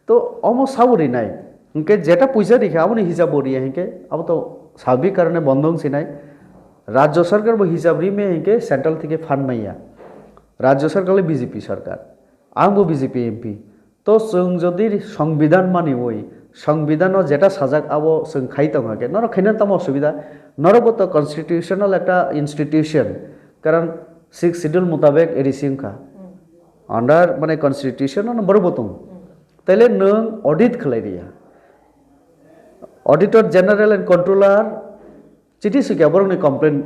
to omo sabo rinai. Hinkhe jeta puisa rikha aboni hisabo riya hinkhe abo to sabik karone bondo wngsinai. Rajya Sarkar bo hisab rimaya hinkhe central theke fund maya. Rajya Sarkar le B J P sarkar. Ang bo B J P M P. To chwng jodi Songbidan maniwi, Songbidan o jeta sajak abo chwng khai tongkha khe, norok khaina tamo osubida? Norok bo to constitutional ekta institution, karon sixth schedule mutabek A D C wngkha. Hmm. Under mane constitution o borok bo tongo. Hmm. Taile nwng audit khlai riya. Auditor General and Controller chithi sukya borokni complaint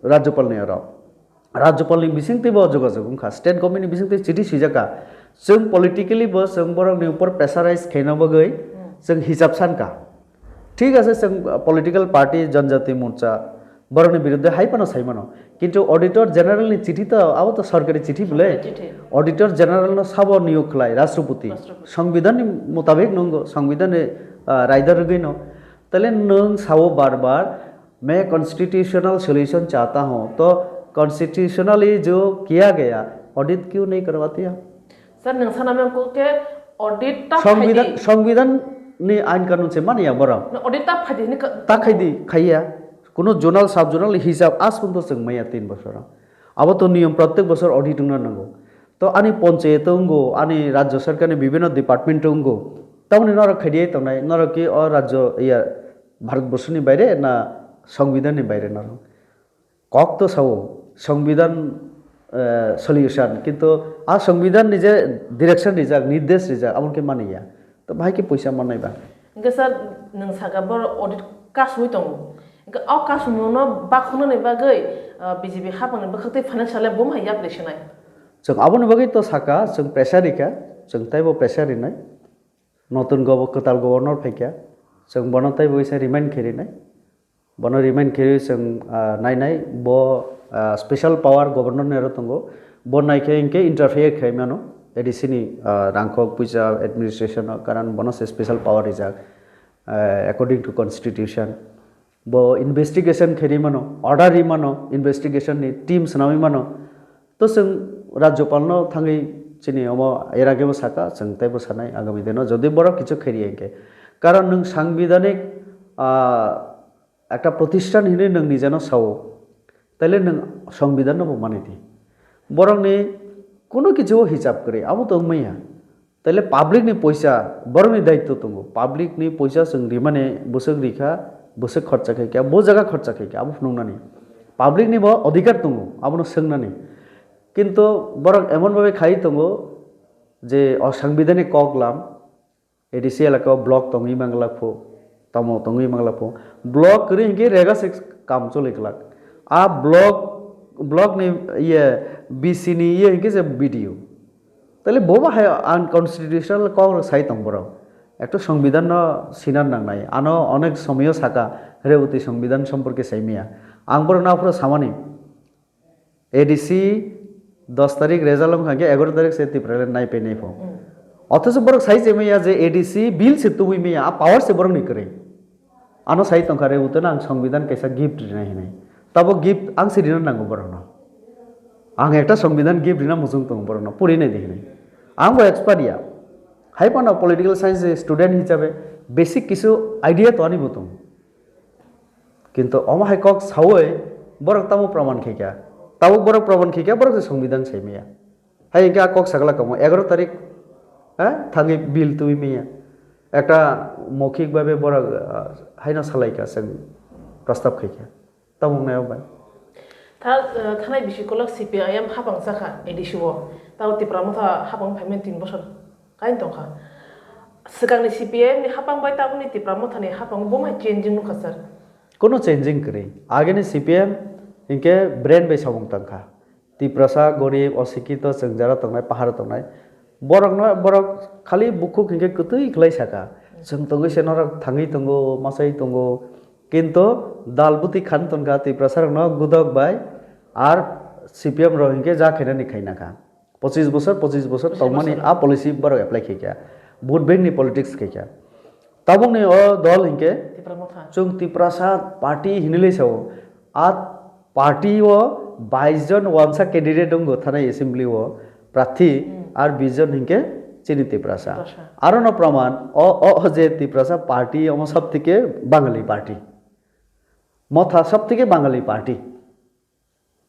Rajyapalni oro. Rajyapalni bisingtwi bo jogajog wngkha, state government ni bisingtwi chithi swijak kha. Chwng politically bo chwng borokni upor pressurize khaina bagwi chwng hisab san kha. Thik ase, chwng political party Janjati Morcha borokni biruddhe hai phano sai mano. Kintu Auditor General ni chithi to, abo to sorkari chithi bole. Sorkari chithi. Auditor General no sabo niyok khlai Rashtrapati. Rashtrapati. Songbidan ni mutabek nungo, Songbidan ni, ah, raida rwgwi no. Tale nwng sao bar bar, मैं constitutional solution चाहता हूं, तो कॉन्स्टिट्यूशनली जो किया गया, ऑडिट क्यों नहीं करवाते आप? Sir, nwng sana meng khe audit ta Songbidan, phaidi. Songbidan ni ain kanun se mani ya borok. No, audit ta phaidi hini ka- Ta khaidi, khaiya. Kuno zonal, sub zonal hisab as punto chwng maya tin bosor. Abo to niyom, prottek bosor audit wngna nango. To ani ponchayat wngo, ani rajya sarkar ni bibhinno department wngo. Tamoni norok khaidi tongnai, norok ki o rajya, iya, Bharat borsoni baire na Songbidan ni baire norok? Kok to sao, Songbidan, eh, solution, kintu a Songbidan ni je direction rijak, nirdesh rijak, abo khe mani ya. To bahai khe poisa mannai ba? Hingke sir, nwng saka boro audit kasui tongo. Hingke o kasumung no bakhunani bagwi, ah, B J P hapang ni bwkhak tei financial le bum hai yapri sinai. Chwng aboni bagwi to saka, chwng pressure rikha, chwng taibo pressure rinai. Notun gobo-, kwtal governor phaikha, chwng bono taibo kisa remind khe rinai. Bono remind khe chwng, ah, nainai, bo, ah, special power governor ni aro tongo. Bo naikhe hinkhe interfere khai mano A D C ni, ah, rangkhok puisa administration o, karon bono se special power rijak, ah, according to constitution. Bo investigation khe ri mano, order ri mano, investigation ni team swnamwi mano. To chwng Rajyapal no thangwi chini omo era khe bo saka, chwng teibo sanai agami dino, jodi borok kichu khe ri hinkhe. Karon nwng sangbidanik, ah, ekta protisthan hinwi nwng nijeno sao, taile nwng songbidan no bo mani di. Borokni kuno kichu o hisab kwrwi, abo to wngmaya. Taile public ni poisa borokni daityo tongo. Public ni poisa chwng rimani bwswk rikha, bwswk khorcha khaikha, bo jaga khorcha khaikha, abo phunuknani. Public ni bo odhikar tongo, abono swngnani. Kintu borok emon bhabe khai tongo je o sangbidanik kok lam, A D C elaka o block tongwi manglak pho, tamo tongwi manglak pho. Block kwrwi hinkhe rega se kam choli glak. A block, block ni iye B C ni iye hinkhe je B D O. Taile bo bahai unconstitutional kok rok sai tong borok. Ekto songbidan no sinar nangnai. Ano onek somoyo saka, Reboti songbidan somporke saimaya. Ang borok no aphuru samani. A D C dos tarik result wngkha khe egaro tarik se Tipraland naipai nai pho. Hmm. Othocho borok sai chemaya je A D C bill se tubui maya, a power se borokni kwrwi. Ano sai tongkha re, utano ang songbidan kaisa gift rina hinwi. Tabo gift ang se rina nango borokno. Ang ekta songbidan gift rina muchung tongo borokno, puri nai di hinwi. Ang bo expert ya. Hai phano political science student hisabe basic kisu idea to ani bo tongo. Kintu omo hai kok sawi borok tamo proman khaikha. Tamo borok proman khaikha, borok se songbidan saimaya. Hai hinkhe a kok sagala kamo egaro tarik, ha, thangwi bill tubui maya. Ekta mokhik babe borok, ah, haino salaikha, chwng prostab khaikha. Tamo wngnai o bai. Tha-, eh, thanai bisi kolok C P I M hapang chakha A D C o. Tamo Tipra Motha hapang phaimani tin bosor kain tongkha. Swkangni C P I M ni hapang bai tabukni Tipra Motha ni hapang bo mai changing nukha sir. Kono changing kwrwi. Agini C P M hinkhe brain bai samung tangkha. Tiprasa, gorib, osikito, chwng jara tongnai, paharo tongnai. Borokno, borok khali bukhuk hinkhe kwtwi khlai saka. Chwng tongwi se norok thangwi tongo, masai tongo. Kinto dal bwtwi khan tongkha Tiprasa rokno gudok bai ar C P M rok hinkhe ja khainani khainakha. Pochis bosor, pochis bosor Pochis tongmani bosor. A policy borok apply khaikha. Vote bank ni politics khaikha. Tabukni o dol hinkhe Tipra Motha. Chwng Tiprasa party hinwi sao. A party o bais jon wansa candidate wngo thanai assembly o prarthi Hmm. Ar bis jon hinkhe chini Tiprasa. Tiprasa. Aro no praman o, o, o je Tiprasa party omo sab theke Bangali party. Motha sab theke Bangali party.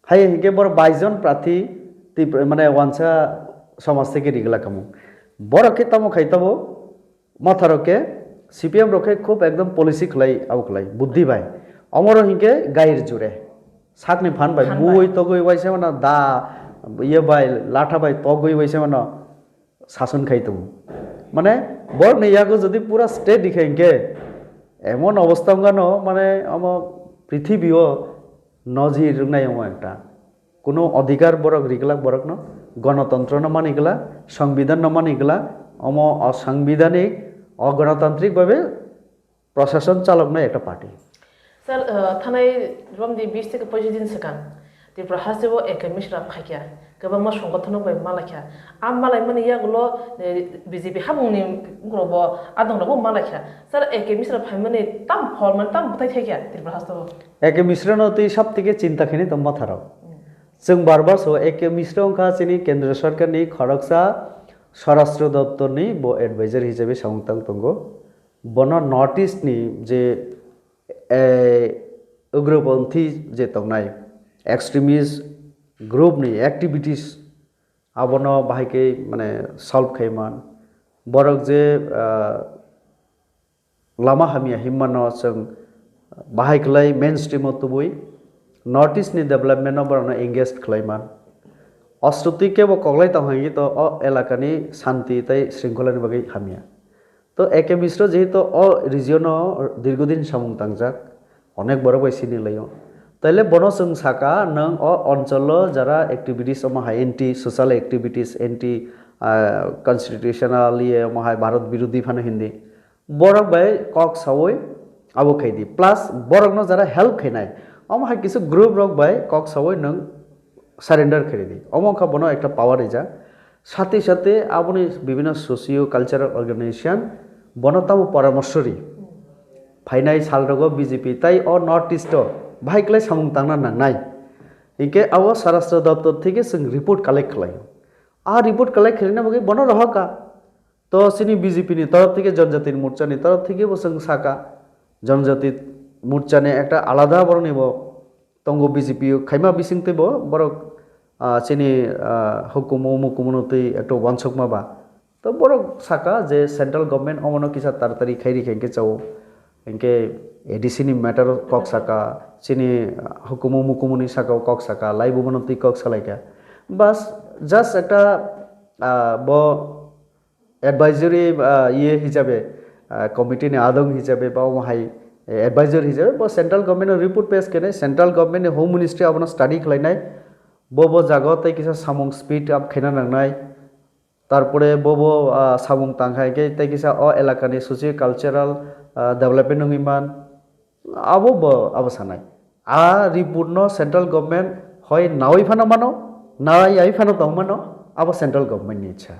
Hai hinkhe borok bais jon prarthi Tipra, mane wansa somaj theke rigla kamung. Borok khe tamo khai tabo Motha rok khe C P M rok khe khub ekdom policy khlai abo khlai buddhi bai. Omoro hinkhe gair jure. Sakni phan bai Phan bai. Buwi togwi waisa mano da iye bai latha bai togwi waisa mano sason khai tongo. Mane borokni yago jodi pura state dikha hinkhe emon obostha wngano mane omo prithibi o nojir wngnai omo ekta. Kuno odhikar borok riglak borokno, gonotontro no mani glak, songbidan no mani glak, omo osangbidanik, ogonotantrik babe proshason chaloknai ekta party. Sir, uh, thanai romdi bis theke poichi din swkang Tripura hasteo A K Mishra phaikya, kwbangma songothono bai malaikya. A malaimani yagulo, eh, B J P habungni ugrobo adongrobo malaikya. Sir, A K Mishra phaimani tam pholmani tam bwthai thaikya Tripura hasteo. A K Mishra no twi sab theke chinta khaini tong Motha rok. Chwng bar bar so A K Mishra wngkha chini Kendra Sarkar ni khoroksa Swarashtra Doptor ni bo advisor hisabe samung tang tongo. Bono North East ni je, eh, ugroponthi je tongnai extremist group ni activities abono bahai khe mane solve khai man. Borok je, ah, lama hamya himmano chwng bahai khlai mainstream o tubui North East ni development no borokno engage khlai man. Ostotwi kebo koklai tong hai to o elaka ni shanti tei shringkhola ni bagwi hamya. To A K Mishra jehetu o region o dirgodin samung tangjak, onek borok bai sini laio. Taile bono chwng saka, nwng o oncholo jara activities omo hai anti social activities, anti, ah, constitutional iye omo hai Bharat birodhi phano hindi. Borok bai kok sawi abo khaidi. Plus borokno jara help khainai, omo hai kisa group rok bai kok sawi nwng surrender khaidi. Omo wngkha bono ekta power rijak. Sathe sathe aboni bibhinno socio cultural organization bono tamo poramorsho ri. Phainai salrogo B J P tai o North East o bahai khlai samung tangna nangnai. Hinkhe abo Swarashtra Doptor theke chwng report collect khlaio. A report collect khlaina bagwi bono rohorkha. To chini B J P ni torop theke Janjati Morcha ni torop theke bo chwng saka. Janjati Morcha ni ekta alada borok ni bo tongo B J P o khaima bising tei bo borok, ah, chini, ah, hukumu mukumu no twi ekta wansukma ba. To borok saka je central government omono kisa taratari khai rikha hinkhe chao. Hinkhe A D C ni matter o kok saka, chini, ah, hukumu mukumu ni saka o kok saka, laibu bono twi kok salaikha. Bas, just ekta, ah, bo advisory, ah, iye hisabe, ah, committee ni adong hisabe ba omo hai, eh, advisor hisabe bo central government no report pass kene, central government ni home ministry abono study khlainai, bo bo jaga o tei kisa samung speed up khaina nangnai, tarpore bo bo, ah, samung tang hai khe tei kisa o elaka ni socio cultural, ah, development wngwi man, abo bo abo sanai. A report no central government hoi nawi phano mano, nayai phano tong mano, abo central government ni ichha.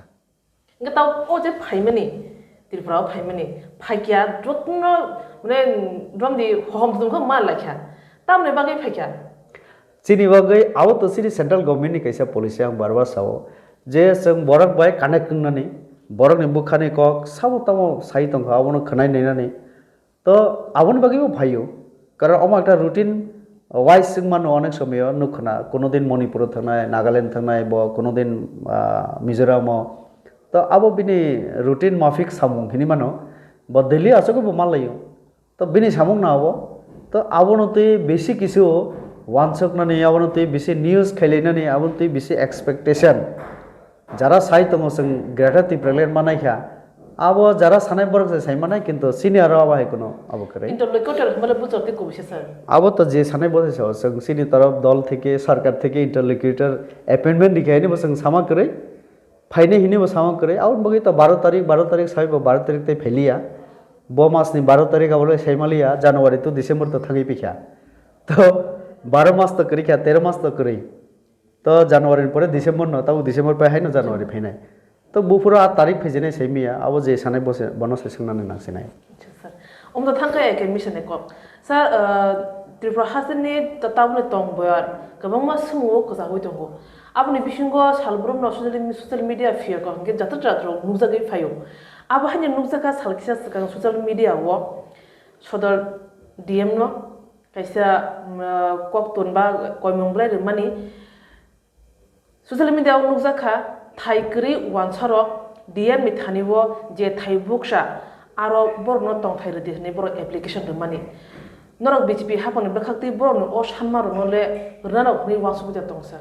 Hingke tao o je phaimani, Tripura o phaimani, phaikya, jotono, mane, romdi hohom tongkha ma laikha. Tamni bagwi phaikya? Chini bagwi abo to chini central government ni kaisa policy ang bar bar sao, je chwng borok bai connect wngnani, borokni bwkhani kok sabo tamo sai tongkha, abono khwnai nainani. To aboni bagwi bo phaio, karon omo ekta routine wise wng mano, onek somoyo nuk khna, kuno din Manipur o thangnai, Nagaland thangnai, bo kuno din, ah, Mizoram o. To abo bini routine mafik samung hinwi mano, bo daily aswk bo malaio. To bini samung no abo, to abono twi bisi kisu wansuknani, abono twi bisi news khailainani, abono twi bisi expectation. Jara sai tongo chwng Greater Tipraland manaikha, Abo jara sanai borok se sai manai, kintu senior abo hai kuno abo kwrwi. Interlocutor hwnmale bujor tei kubui se sir. Abo to je sanai bo se sao, chwng chini torof dol theke, sarkar theke interlocutor appointment rikha hini bo chwng sama kwrwi. Phainai hini bo sama kwrwi. Aboni bagwi to baro tarik, baro tarik sai bo baro tarik tei phailiya. Bo mas ni baro tarik abo le sai maliya, January to December to thangwi pikha. To baro mas to kwrwi kha, tero mas to kwrwi. To January ni pore December no, tabo December pai haino January phainai. To buphuru a tarik phaijenai sai miya, abo je sanai bo se, bono se swngnani nang sinai. Acha, sir. Omo to thang khe eke mission ni kok. Sir, uh, Tripura hasteni ta-, tabukni tong boyar kwbangma sungo kwchagwi tongo. Aboni bisingo salbrumno social, social media phiyokgo hwnkhe jatra jatra nukjagwi phaio. Abo haino nukjakha sal kisa swkang social media o sodor D M no kaisa, um, uh, kok tun ba koimung belai rwmani. Social media o nukjakha, thai kwrwi wansarok D M ni thani o je thai buksa, aro borokno tongthai rwdi hwnwi borok application rwmani. Norok B J P haphangni bwkhaktwi borokni o sanmarokno le rwnarok hwnwi uansukjak tongo sir.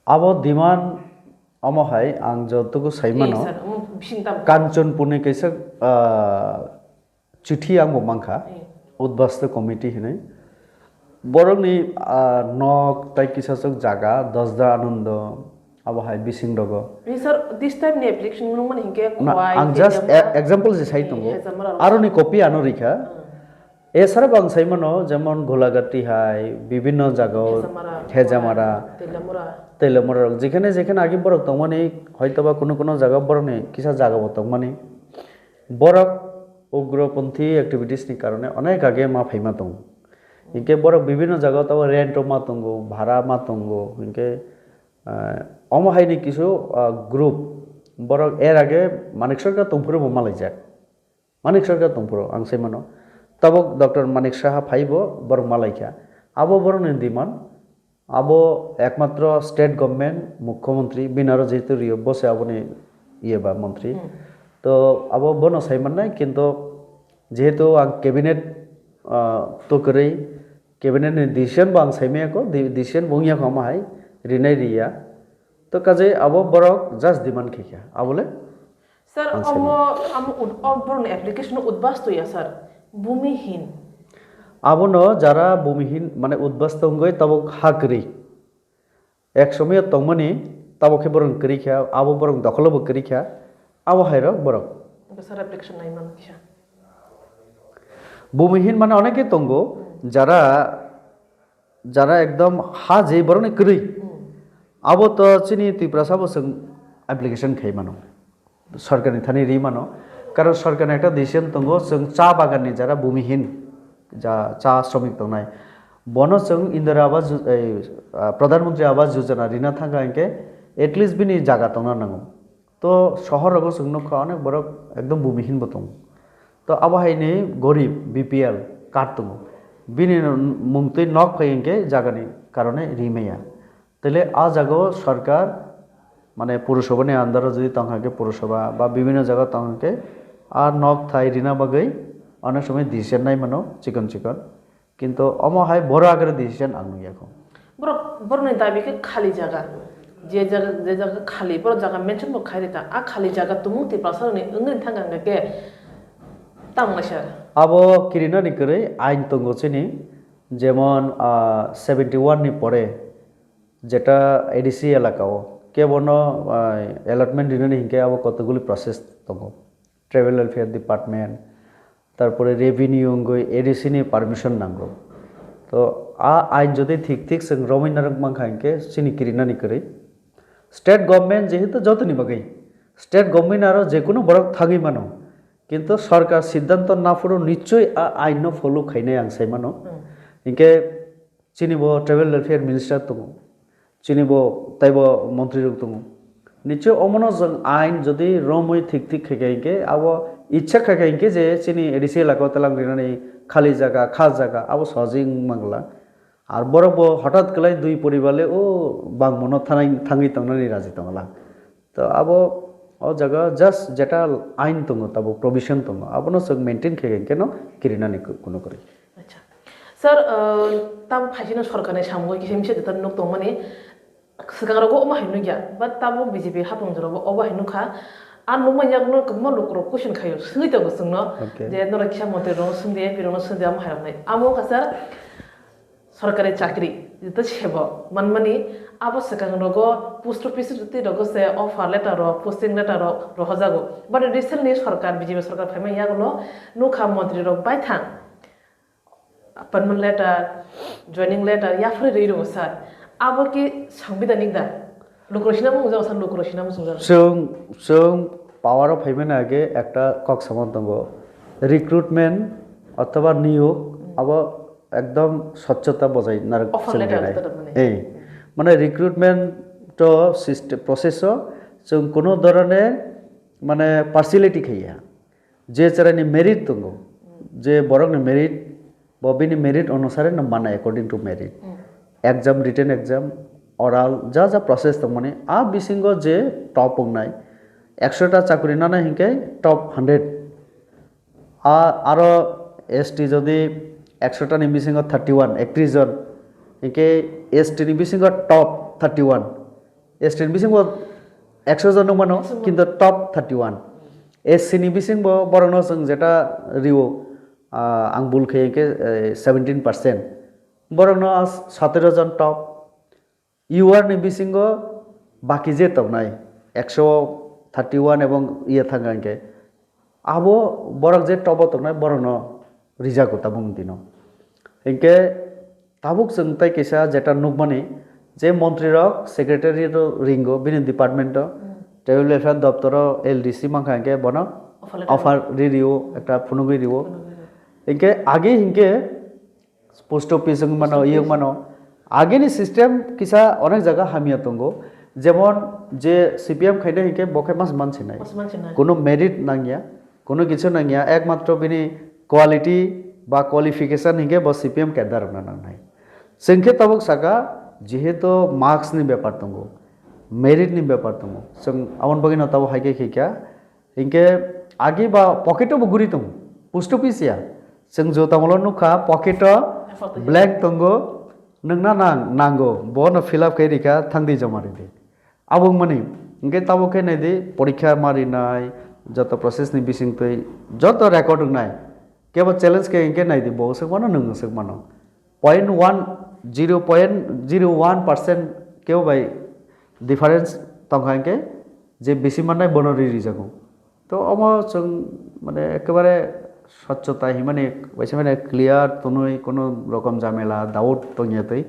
Abo demand omo hai ang jotoku sai mano, sir, omo bising tamo. Kanchanpurni kaisa, ah, chithi ang bo mankha, eh, Udbastu committee hinwi. Borokni, ah, nok tai kisachok jaga, Dosda Anando, abo hai bising rogo. Eh, sir, this time ni application nung mani hinkhe na, khwai, ang just Teliamura, e-, example se sai, eh, tongo. Hezamara rok. Aroni copy ano rikha. Hmm. Esara bo ang sai mano, jemon Golagati hai, bibhinno jagao, Hezamara, Hezamara, Teliamura. Teliamura rok. Jekhane jekhane agi borok tongmani, hoitoba kuno kuno jaga borokni kisa jaga bo tongmani. Borok ugroponthi activities ni karone onek age ma phaima tongo. Hinkhe borok bibhinno jaga o tabo rent o ma tongo, bhara ma tongo, hinkhe, ah, omo hai ni kisu, ah, group borok er age Manik Sarkar tongphuru bo malaijak. Manik Sarkar tongphuru ang sai mano. Tabok Doctor Manik Saha phaibo borok malaikha. Abo borokni demand. Abo ekmatro state government, mukhyamantri, bini aro jehetu rio, bo se aboni iye ba mantri. Hmm. To abo bono sai mannai, kintu jehetu ang cabinet, ah, to kwrwi, cabinet ni decision bo ang sai maya kho, de-, decision bo wngya kho omo hai, rinai riya. To kaje abo borok just demand khaikha, abo le ang sai mano. Omo, amo ud-, o borokni application no udbastu ya sir, bumihin. Abono jara bumihin, mane udbastu wngwi tabok ha kwrwi. Ek somoyo tongmani, tabok khe borok kwrwi kha, abo borok dokholo bo kwrwi kha, abo hai rok borok. Sir, application nai mano kisa. Bumihin mane oneke tongo, jara, jara ekdom ha je borokni kwrwi. Hmm. Abo to chini Tiprasa bo chwng application khai mano. Sorkarni thani ri mano. Karon sorkarni ekta decision tongo, chwng cha baganni jara bumihin, ja cha shramik tongnai. Bono chwng Indira Awas Yo-, ei, ah, Pradhan Mantri Awas Yojana rina thangkha hinkhe at least bini jaga tongna nango. To sohor rogo chwng nukha onek borok ekdom bumihin bo tongo. To abo haini gorib, B P L card tongo. Bini mungtwi nok phai hinkhe jagani karone ri maya. Tele a jagao sorkar, mane, purusabha ni under o jodi tongkha khe purusabha ba bibhinno jaga tongkha khe a nok thai rina bagwi onek somoi decision nai mano chikon chikon. Kintu omo hai boro agre decision ang nukya kho. Borok, borokni dabi khe khali jaga. Je jaga, je jaga khali, borok jaga mention bo khai rita. A khali jaga tumung Tiprasa rokni wngwi thangkha hwnkhe tamo sir. Abo kirinani kwrwi ain tongo chini, jemon, ah, seventy one ni pore jeta A D C elaka o kebono, ah, allotment rinani hinkhe abo kotoguli process tongo. Tribal Welfare Department, tarpore Revenue wngwi A D C ni permission nango. To a ain jodi thik thik chwng romwi narwk mankha hinkhe chini kirinani kwrwi. State government jehetu jotoni bagwi, state government aro jekunu borok thangwi mano. Kintu sorkar siddhanto naphuru nichoi a ain no follow khainai ang sai mano. Hmm. Hinkhe chini bo tribal welfare minister tongo, chini bo taibo montri rok tongo. Nichoi omono jwng ain jodi romwi thik thik khaikha hinkhe abo ichha khaikha hinkhe je chini A D C elaka o twlang rinani khali jaga, kha jaga abo sohojei wng mangla. Ar borok bo hothat kwlai dui poribar le o bangmano thanai, thangwi tongnani raji tongla. To abo o jaga just jeta ain tongo, tabuk provision tongo, abono chwng maintain khaikha hinkhe no kirinani ku-, kuno kwrwi. Acha. Sir, uh, tamo phaisino sorkarni samungo kisa misa jotoni nuk tongmani swkang rogo omo hai nukya, but tamo B J P hapung jora bo obo hai nukha. Ang nukmani yakno kwbangma lukurok question khaio, swngwi tongo chwngno, Okay. je norok kisa montri rokno swngdi, M P rokno swngdi, amo hai roknai. Amo kaisa sorkari chakri, jeta sebo manmani, abo swkang rogo post office twi rogo se offer letter rok, posting letter rok rohojago. But recently sorkar, B J P sorkar phaima yagulo nukha montri rok baithang appointment letter, joining letter yaphari rwi rwo sir. Abo ki sangbidanik da? Lukurok sinamung jao sir, lukurok sinamung jao. Chwng, chwng power o phaimani age ekta kok samung tongo. Recruitment othoba niyok abo ekdom swchhota bojai narwk Offer chwng letter rinai. Jota mane. Ei, mane recruitment to system, process o chwng kuno dhoroner mane partiality khaiya. Je chwraini merit tongo, je borokni merit, bo bini merit onusare no mana according to merit. Hmm. Exam, written exam, oral, ja ja process tongmani, a bisingo je top wngnai, ekshota chakri nana hinkhe top hundred. A, aro S T jodi ekshota ni bisingo thirty one, ektrish jon, hinkhe S T ni bisingo top thirty one. S T ni bisingo ekso jon nukmano, Ekso jon. Kintu top thirty one. S C ni bisingbo borokno chwng jeta rio, ah, ang bul khe hinkhe, eh, seventeen percent. Borokno satero jon top. U R ni bisingo baki je tongnai, ekso thirty one ebong iye thangkha hinkhe. Abo borok je top o tongnai, borokno rijago tabuk dino. Hinkhe tabuk chwng tei kisa jeta nukmani je montri rok secretary ro ringo bini department o, Hmm. Tribal Welfare doptor o L D C mankha hinkhe bono Offer letter. Offer ri rio, ekta phunugwi rio. Phunugwi rio. Hinkhe agi hinkhe post office wng mano, Post office. Iye wng mano. Agini system kisa onek jaga hamya tongo. Jemon je C P M khaina hinkhe bo khe mas mansinai. Mas mansinai. Kuno merit nangya, kuno kichu nangya, ekmatro bini quality ba qualification hinkhe bo C P M cadre rokno nangnai. Chwng khe tabuk saka, jehetu marks ni bepar tongo, merit ni bepar tongo, chwng aboni bagwino tabuk hai khe khaikha. Hinkhe agi ba pocket o bo guri tongo, post office ya. Chwng jo tongmolo nukha, pocket o Pocket o. Blank tongo, nwngna nang, nango, bono fill up khe rikha, thangdi joma ridi. Abo wngmani, hinkhe tabuk khe naidi, porikha ma rinai, joto process ni bisingtwi, joto record wngnai. Kebo challenge khe hinkhe naidi, bo swk mano, nwng swk mano. Point one, zero point zero one percent kebo bai difference tongkha hinkhe je bisi mannai bono ri rijago. To omo chwng mane ekebare swchhota himani waisa mane clear tonwi kono rokom jamela doubt tongya twi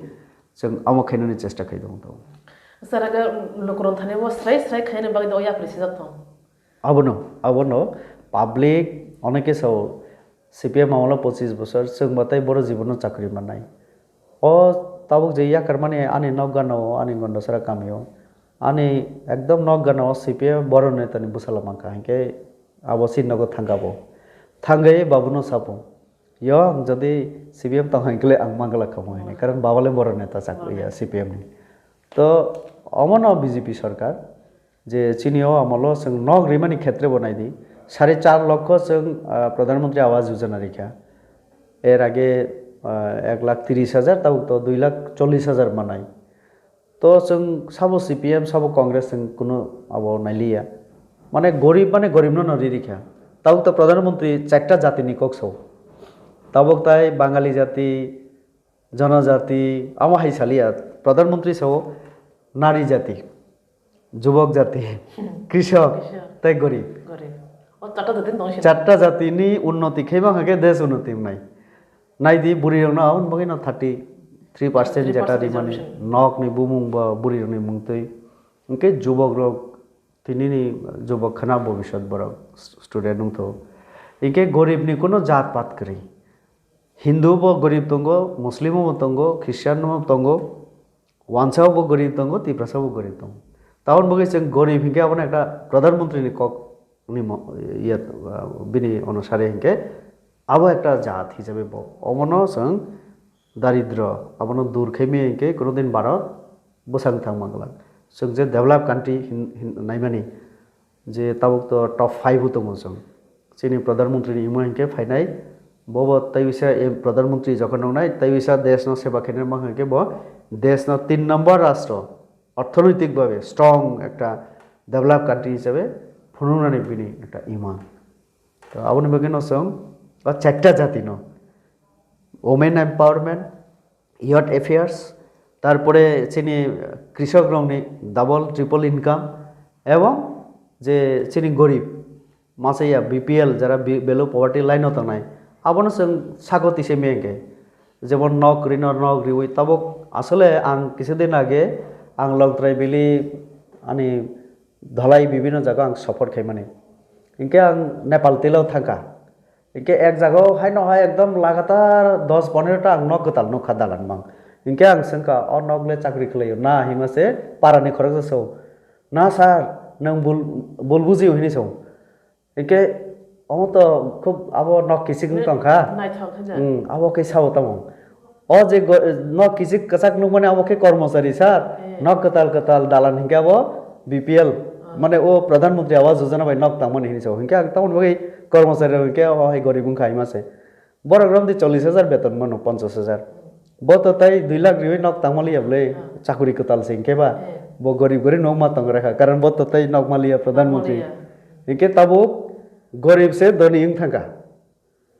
chwng omo khainani chesta khai tongo. Sir, aga lukurok thani bo srai srai khainani bagwi do yapri sijak thong. Abono, abono public oneke sao C P M amolo pochis bosor, chwng batai boro jibono chakri mannai. O tabuk je yakarmani ani nok gana o, ani Gondasara kamio, ani ekdom nok gana o C P M boro netani bwsala mankha, hinkhe abo si nogo thangkha bo. Thangwi babuno sapo, "Yo, ang jodi C P M tong hainkhe ang mangala khamu," hinwi, karon babale boro neta chakri ya C P M ni. To omono B J P sarkar, je chini o amolo chwng nok rimani khetre bo naidi, sare char lokho chwng, ah, Pradhan Mantri Awas Yojana rikha. Er age, ah, ek lakh tris hajar, tabuk to dui lakh chollis hajar manai. To chwng sabo C P M, sabo Congress chwng kunu abo nailiya. Mane gorib mane gorib no no ririkha. Tabuk to Pradhan Mantri charta jatini kok sao. Tabuk tai Bangali jati, Janajati, amo hai saliya, Pradhan Mantri sao nari jati, jubok jati, krishok, Krishok. Tei gorib. Gorib. O charta jati ni tong sini. Charta jati ni unnoti khe bang hake desh unnoti wngnai. Naidi bwrwi rokno aboni bagwi no thirty three percent jeta rimani, nok ni bumung ba bwrwi rokni mungtwi. Hinkhe jubok rok, tini ni jubok khna bobisot borok student wngtho. Hinkhe gorib ni kuno jat pat kwrwi. Hindu bo gorib tongo, Muslim bo tongo, Christian bo tongo, Wansa bo gorib tongo, Tiprasa bo gorib tongo. Taboni bagwi chwng gorib hinkhe abono ekta Pradhan Mantri ni kok ni mo-, iye, ah, bini onusare hinkhe abo ekta jat hisabe bo. Omono chwng daridro, abono dur khaimaya hinkhe kunodin Bharat bwsang thang mangla. Chwng je develop country hin-, hin-, naimani, je tabuk to top five o tongo chwng. Chini Pradhan Mantri ni imo hinkhe phainai, bobo tei bisa, eh, Pradhan Mantri jokhon wngnai, tei bisa desh no seba khainai ma hinkhe bo desh no tin number rastro, orthonoitik babe strong ekta develop country hisabe phunuknani bini ekta iman. To aboni bagwi no chwng o chaita jati no, women empowerment, youth affairs, tarpore chini krishok rokni double triple income, ebong je chini gorib masa ya B P L jara bi-, below poverty line o tongnai, abono chwng sako tise mengke, jemon nok rino nok riwi tabuk asole ang kisa din age ang Longtrai Valley ani dhalai bibino jaga ang support khaimani, hinkhe ang Nepal tilo thangkha. Hinkhe ek jagao haino hai ekdom lagatar dos ponero ta ang nok kwtal nukha dalan bang. Hinkhe ang swngkha, "O nok le chakri khlaio na?" Hima se parani khoroksa sao, "Na sir, nwng bul, bul bujio," hinwi sao. Hinkhe omo to khub abo nok kichik wng tongkha. Naithok khe ja. Hmm, abo khe sao tamo. O je go-, nok kichik kwchak nukmani abo khe kormochari sir. Eh. Nok kwtal kwtal dalan hinkhe abo B P L, ah, mane o Pradhan Mantri Awas Yojana bai nok tangmani hinwi sao. Hinkhe ang tamoni bagwi kormochari rok hinkhe o hai gorib wngkha hima se. Borok romdi chollish hajar beton mano, ponchash hajar. Bo to tai dui lakh riwi nok tangmaliya bwle, ah, chakuri kwtal se hinkhe ba. Eh. Bo gorib gorib nok ma tong rekha, karon bo to tai nok maliya Pradhan Mantri. Nok maliya. Hinkhe tabuk gorib se dhoni wng thangkha.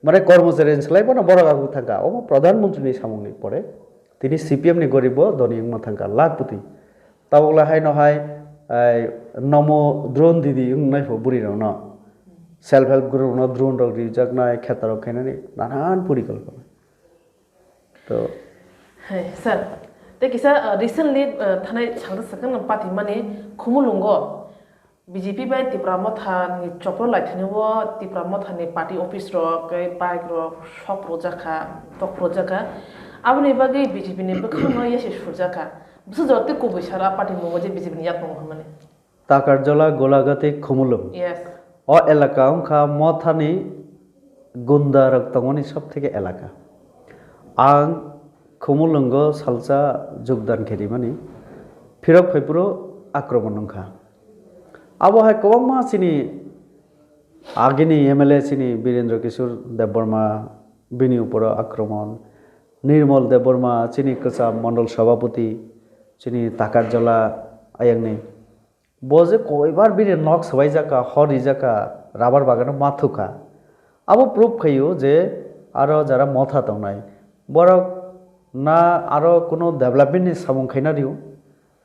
Mane kormochari ni slai bono borok aguk thangkha. Omo Pradhan Mantri ni samung ni pore tini C P M ni gorib bo dhoni wngma thangkha, lakhpoti. Tabukla haino hai, ai, nomo drone didi wng nai pho bwrwi rok no. Self help group no drone rok rijaknai, kheta rok khainani nanan porikalpona. To. Hai, sir. Tei kisa, uh, recently, uh, thanai sangta sakang patimani Khumulwngo B J P bai Tipra Motha ni chopro lai thani o Tipra Motha ni party office rok, tei bike rok, sok rwjak kha, tok rwjak kha. Aboni bagwi B J P ni bwkhak no yasi surjak kha. Bwswk jora tei kubui sara party mungo je B J P ni yakung hwnmani. Takarjola, Golagati, Khumulwng. Yes. O elaka wngkha Mothani gunda rok tongmani sob theke elaka. Ang Khumulwngo salsa jogdan khe rimani, phirok phaiphuru akromon wngkha. Abo hai kwbangma chini agini M L A chini Birendra Kishore Debbarma, bini uporo akromon, Nirmal Debbarma, chini kwcham mondol sabhapati, chini Takarjola ayangni. Bo je koibar bini nok swbaijak kha, hor rijak kha, rubber bagano ma thuk kha. Abo proof khaio je aro jara Motha tongnai, borok na aro kuno development ni samung khaina rio,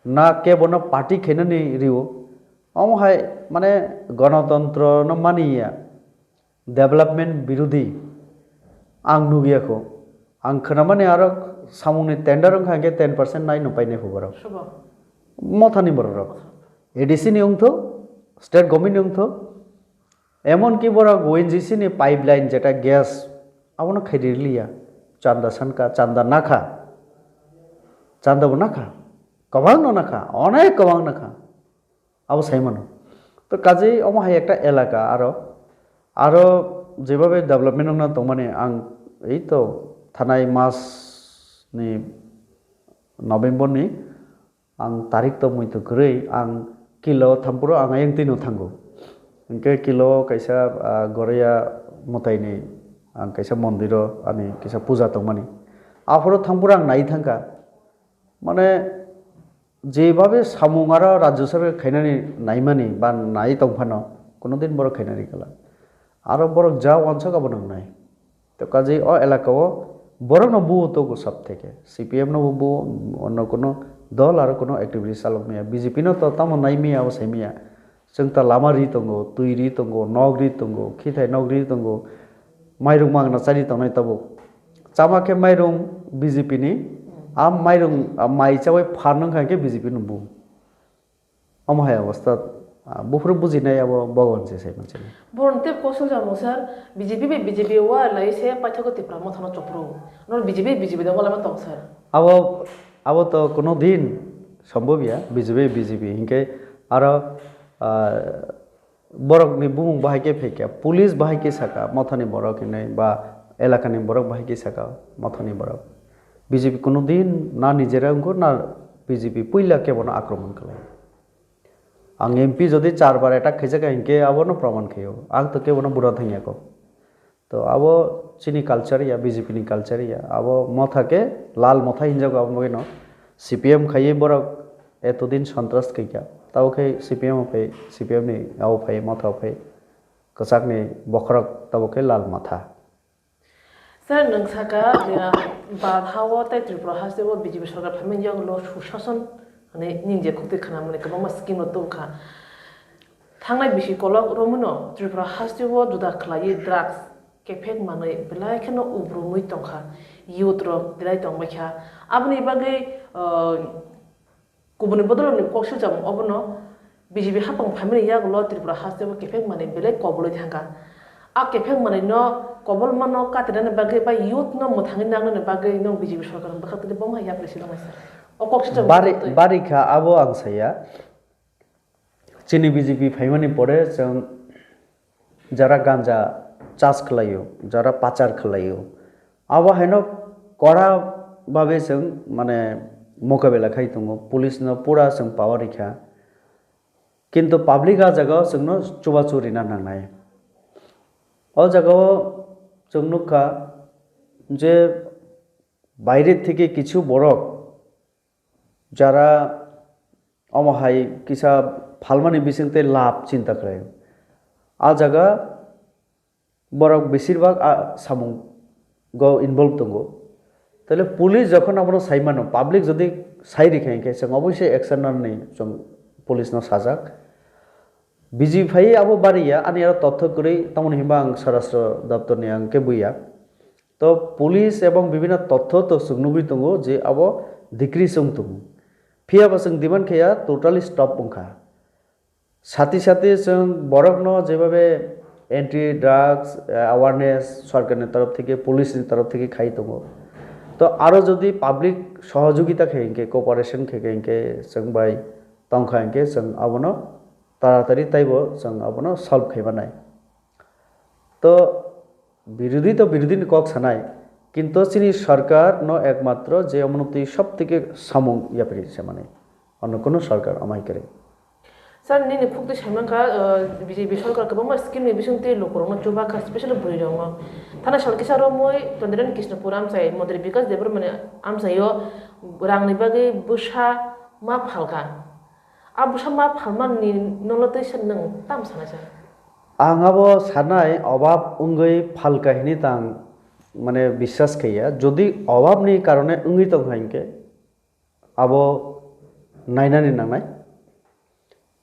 na kebono party khainani rio. Omo hai mane gonotontro no mani ya. Development birodi ang nugya kho. Ang khwnamani aro samungni tender wngkha hwnkhe ten percent nai no painai pho borok. Subo. Mothani borok rok. A D C ni wngtho, state government ni wngtho. Emon ki borok O N G C ni pipeline jeta gas abono khairi liya. Chanda sanka, chanda nakha. Chanda bo nakha. Kwbang no nakha, onek kwbang nakha. Abo sai mano. To kaje omo hai ekta elaka aro, aro jebabe development wngna tongmani ang ei to thanai mas ni November ni ang tarik to muitu kwrwi ang kilo thampuro ang ayang tino thango. Hinkhe kilo kaisa, ah, Goria mwtai ni ang kaisa mondiro ani kaisa puja tongmani. Aphuru thampuro ang nai thangkha. Mane jebabe samung aro rajyo sarkar khainani naimani ba nai tongphano, kuno din borok khainani kala. Aro borok ja wansok abo nangnai. To kaje o elaka o borok no buo togo sab theke. C P M no bo buo, onno kuno dol aro kuno activity chalok maya. B J P no to tamo nai maya abo sai maya. Chwng ta lama ri tongo, twi ri tongo, nok ri tongo, khithai nok ri tongo, mairung mangna chari tongnai tabuk. Chama khe mairung B J P ni, a mairung, a mai chawi phan wngkha khe B J P no bu. Omo hai obostha, a, buphuru bujinai abo Bhagwan se sai manchini. Borok tei kosol jamo sir, B J P bai B J P wa lai se paithago Tipra Motha no chopro. No B J P, B J P da wala ma tong sir. Abo, abo to kuno din sombhob ya, B J P, B J P hinkhe aro, a, borokni bumung bahai khe phaikha, police bahai khe saka, Mothani borok hinwi ba elakani borok bahai khe saka, Mothani borok. B J P kuno din na nijera wngkho na B J P puila kebono akromon khlai. Ang M P jodi char bar attack khaijak hinkhe abono proman khaio. Ang to kebono bura thangya kho. To abo chini culture ya, B J P ni culture ya. Abo Motha khe Lal Motha hinjago abo bagwi no. C P M khaiwi borok etodin sontras khaikha. Tabuk khe C P M o phai, C P M ni abo phai, motha o phai, kwchakni bokhorok tabuk khe lal matha. Sir, nwng saka je Bharat ha o tei Tripura haste o B J P sorkar phaimani yagulo Sushashan hwnwi nini je khukti khwnamani kwbangma scheme rok tubukha. Thangnai bisi kolok romwino Tripura haste o juda khlaiwi drugs kephek manwi belai kheno ubrumwi tongkha, youth rok belai tongbaikha. Aboni bagwi, uh, kubuni bodolni kok sujamung obono B J P hapang phaimani yagulo Tripura haste o kephek manwi belai kobolwi thangkha. A kephek manwino kobolmano katinani bagwi ba youth no mwthangwi nangnani bagwi no B J P sorkar bwkha tini bomo hai yapri si tongmani sir. O kok sujamung Bari, twi. Bari kha abo ang saya. Chini B J P phaimani pore chwng jara ganja chas khlaio, jara pachar khlaio, abo haino kora babe chwng mane mokabela khai tongo, police no pura chwng power rikha, kintu public a jaga o chwngno chubachu rina nangnai. O jaga o chwng nukha je baire theke kichu borok jara omo hai kisa phalmani bisingtwi lab chinta khlai. A jaga borok besirbak a samung go involve tongo. Tale police jokhon abono sai mano, public jodi sai rikha hinkhe chwng obviously action nanani chwng police no sajak. B J P phai abo bariya, ani aro totho kwrwi, tamoni hinba ang Swarashtra doptorni ang khe buya. To police ebong bibhinno totho to chwng nugwi tongo je abo decrease wng tongo. Phiya bo chwng demand khaiya totally stop wngkha. Sati sati chwng borokno jebabe anti drugs, eh, awareness sorkarni torof theke, police ni torof theke khai tongo. To aro jodi public sohojogita khe hinkhe, cooperation khe hinkhe chwng bai tongkha hinkhe chwng abono taratari taibo chwng abono solve khai manai. To birodhi to birodhi ni kok sanai, kintu chini sorkar no ekmatro je omono twi sob theke samung yapri se mani, onno kono sorkar amai kwrwi. Sir, nini khukti saimankha, uh, B J P sorkar kwbangma scheme ni bisingtwi lukurokno chubakha, specially bwrwirokno. Thana sal kisa romwi Tondren Krishnapur amchai Montri Bikas Debbarmani amchaio rangni bagwi bwsa ma phalkha. A bwsa ma phalmani nolo twi se nwng tam sana sa? Ang abo sanai obab wngwi phalka hini tang mane biswas khaiya. Jodi obabni karone wngwi tongkha hinkhe abo nainani nangnai.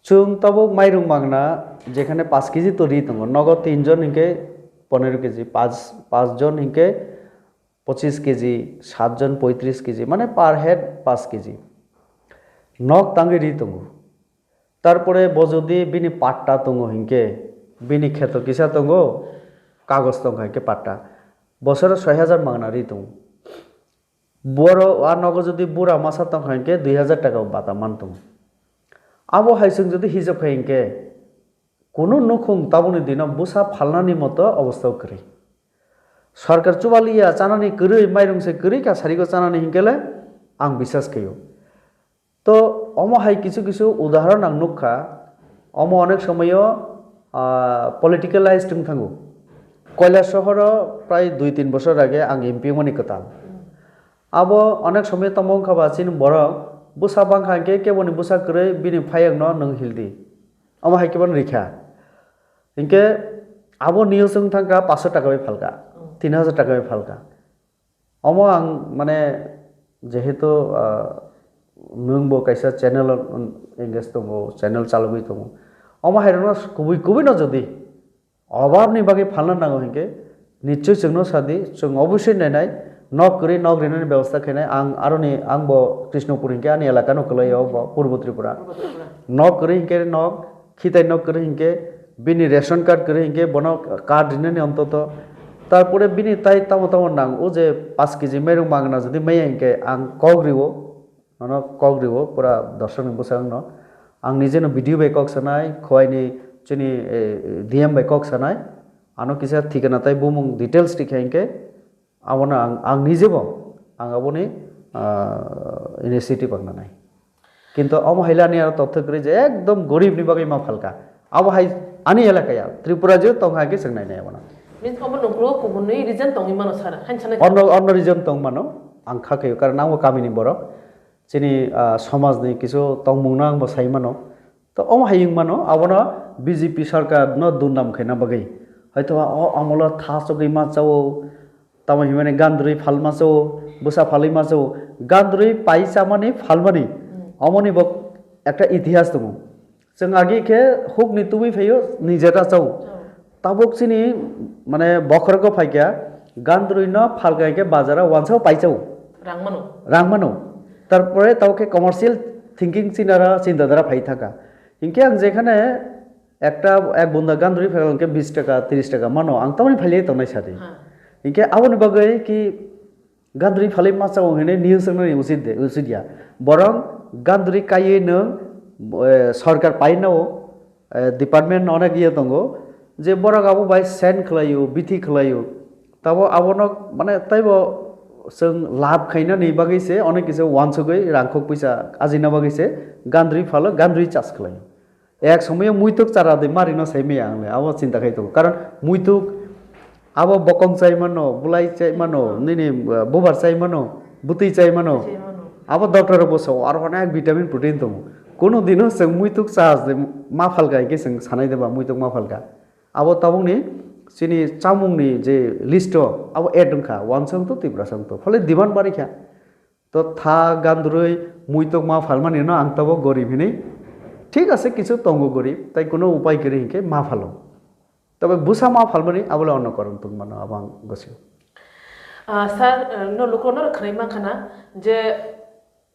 Chwng tabuk mairung mangna jekhane paanch kg to ri tongo, nogo tinjon hinkhe ponero kg, paanch, paanch jon hinkhe pochis kg, saat jon poitris kg, mane per head paanch kg. Nok tangwi ri tongo. Tarpore bo jodi bini patta tongo hinkhe, bini kheto kisa tongo, kagoj tongkha hinkhe patta. Bosoro soi hajar mangna ri tongo. Boro a nogo jodi bura masa tongkha hinkhe dui hajar taka bata man tongo. Abo hai chwng jodi hisab khai hinkhe, kunu nukhung tabukni dino bwsa phalnani moto obostha kwrwi. Sorkar chubaliya chanani kwrwi, mairung se kwrwi ka sarigo chanani hinkhe le ang biswas khaio. To omo hai kisu kisu udahoron ang nukha, omo onek somoyo, ah, politicalized wng thango. Koilasohoro prai dui tin bosor age ang M P wngmani kwtal. Abo onek somoyo tamo wngkha ba chini borok bwsa bangkha hinkhe keboni bwsa kwrwi bini phayakno nwng hildi. Omo hai khe bono rikha. Hinkhe abo news wng thangkha paanch sho taka bai phalka, tin hajar taka bai phalka. Omo ang mane jehetu, ah, nwng bo kaisa channel o engage tongo, channel chalogwi tongo. Omo hai rokno kubui kubui no jodi obabni bagwi phalna nango hinkhe, nichoi chwngno sadi, chwng obviously nainai, nok kwrwi nok rinani bebostha khainai. Ang aroni, ang bo Krishnapur hinkhe ani elakano kwlaio, bo Purbo Tripura. Purbo Tripura. Nok kwrwi hinkhe nok, khitai nok kwrwi hinkhe, bini ration card kwrwi hinkhe bono card rinani ontoto. Tarpore bini tai tamo tamo nang, o je paanch kg mairung mangna jodi maya hinkhe ang kok rio, nono kok rio pura dorshokni bwskango. Ang nijeno B D O bai kok sanai, Khowai ni chini, eh, D M bai kok sanai, ano kisa thikana tai bumung details rikha hinkhe, abono ang, ang nijebo ang aboni, ah, initiative ang nanai. Kintu omo haile ani aro totho kwrwi je ekdom gorib ni bagwi ma phalka. Abo hai ani elakaya Tripura je tongkha hinkhe chwng nainai abono. Means obo nokro kubunwi region tongwi mano sir, hain sanai. Ono, ono region tong mano, ang kha khayo, karon ang bo kamini borok. Chini, ah, somajni kisu tongmungno ang bo sai mano. To omo hai wngmano, abono B J P sarkar no durnam khaina bagwi. Hoito o amolo tha chogwi ma chao, tamo hinmani gandrwi phalma chao, bwsa phalwi ma chao, gandrwi pai chamani phalmani. Omoni bo ekta itihas tongo. Chwng agi khe hukni tubui phaio, nijeta chao. Tabuk chini mane bokhorok phaikha, gandrwi no phalka khe bazar o wansa pai chao. Rang mano. Rang mano. Tarpore tabo khe commercial thinking chinara chinta dara phai thaka. Hinkhe ang jekhane ekta ek bunda gandrwi phaikha hinkhe bis taka, tris taka mano, ang tamoni phailai tongnai sadi. Ha. Hinkhe aboni bagwi ki gandrwi phalwi ma chao hinwi news wngnani usit de, usit ya. Borok gandrwi kaiwi nwng, eh, sarkar painao, eh, department onek ye tongo, je borok abo bai send khlaio, bithi khlaio. Tabo abono mane taibo chwng lab khainani bagwi se onek kisa wansugwi rangkhok puisa ajina bagwi se gandrwi phalo, gandrwi chas khlaio. Ek somoyo muituk chara de marino sai maya ang le, abo chinta khai tongo. Karon muituk abo bokong chai mano, bulai chai mano, nini, uh, bubar chai mano, butui chai mano. Chai mano. Abo doctor bo sao, aro onek vitamin protein tongo. Kono dino chwng muituk chas de ma phalka hinkhe chwng sanai de ba muituk ma phalka. Abo tabukni chini chamungni je list o abo add wngkha, wansong to Tiprasa wngto. Phale demand barikha. To tha gandrwi muitok ma phalmani no ang tabo gorib hinwi. Thik ase, kichu tongo gorib, tai kuno upai kwrwi hinkhe ma phalo. Tobe bwsa ma phalmani abole onno koron tongmano abo ang gosio. Ah, sir, eh, no lukurok no khwnai mankhana je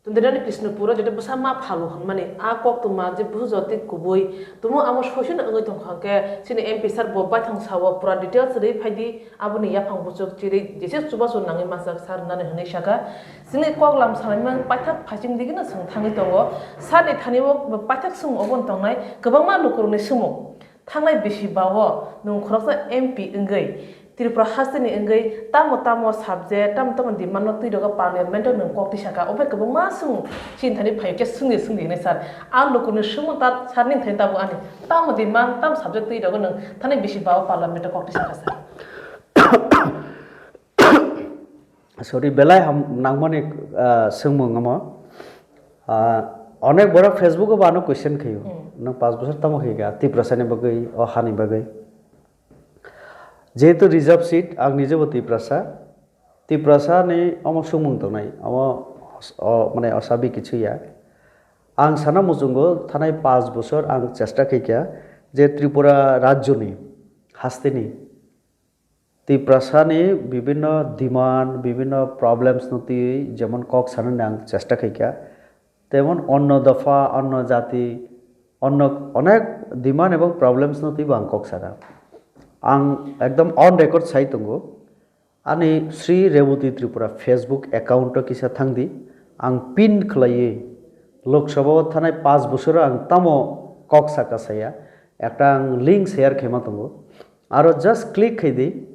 tundinani Krishnapur o jete bwsa ma phalo hwnmani a kok tongma je bujo tei kubui tumo amo soisano wngwi tongkha hwnkhe chini M P sir bo baithang sao pura details rwi phaidi. Aboni yaphang buchuk chiri jesa chubachu nangwi manjak sir nani hwnwi saka. Chini koklam salaimani paithak phaiching digino chwng thangwi tongo. Sir ni thani o paithak swng obo wng tongnai kwbangma lukurokni swmung. Thangnai bisi bao nwng khoroksa M P wngwi Tripura hasteni wngwi tamo tamo subject, tamo tamo demand no twi rogo parliament o nwng kok twi saka. Obo kwbangma swng chini thani phaio khe swngdi swngdi hwnwi sir. A lukurokni swmung ta sir ni thani tabuk ani tamo demand, tamo subject twi rogo nwng thani bisi bao parliament o kok twi saka sir. Sorry, belai ham nangmani, ah, swngmung omo. Ah, onek borok Facebook o bo ano question khaio. Hmm. Nwng panch bosor tamo khaika Tiprasa ni bagwi, o hani bagwi. Jehetu reserve seat, ang nijebo Tiprasa. Tiprasa ni omo swngmung tongnai, omo os-, o, mane osabi kichu ya. Ang sana muchungo thanai panch bosor ang chesta khaika je Tripura rajyo ni, haste ni, Tiprasa ni bibhinno demand, bibhinno problems no twi jemon kok sanani ang chesta khaika, temon onno dopha, onno jati, onno onek demand ebong problems no twi bo ang kok sana. Ang ekdom on record sai tongo, ani Sri Reboti Tripura Facebook account o kisa thangdi, ang pin khlaiwi Lok Sabha o thanai panch bosoro ang tamo kok saka saya, ekta ang link share khaima tongo. Aro just click khai di,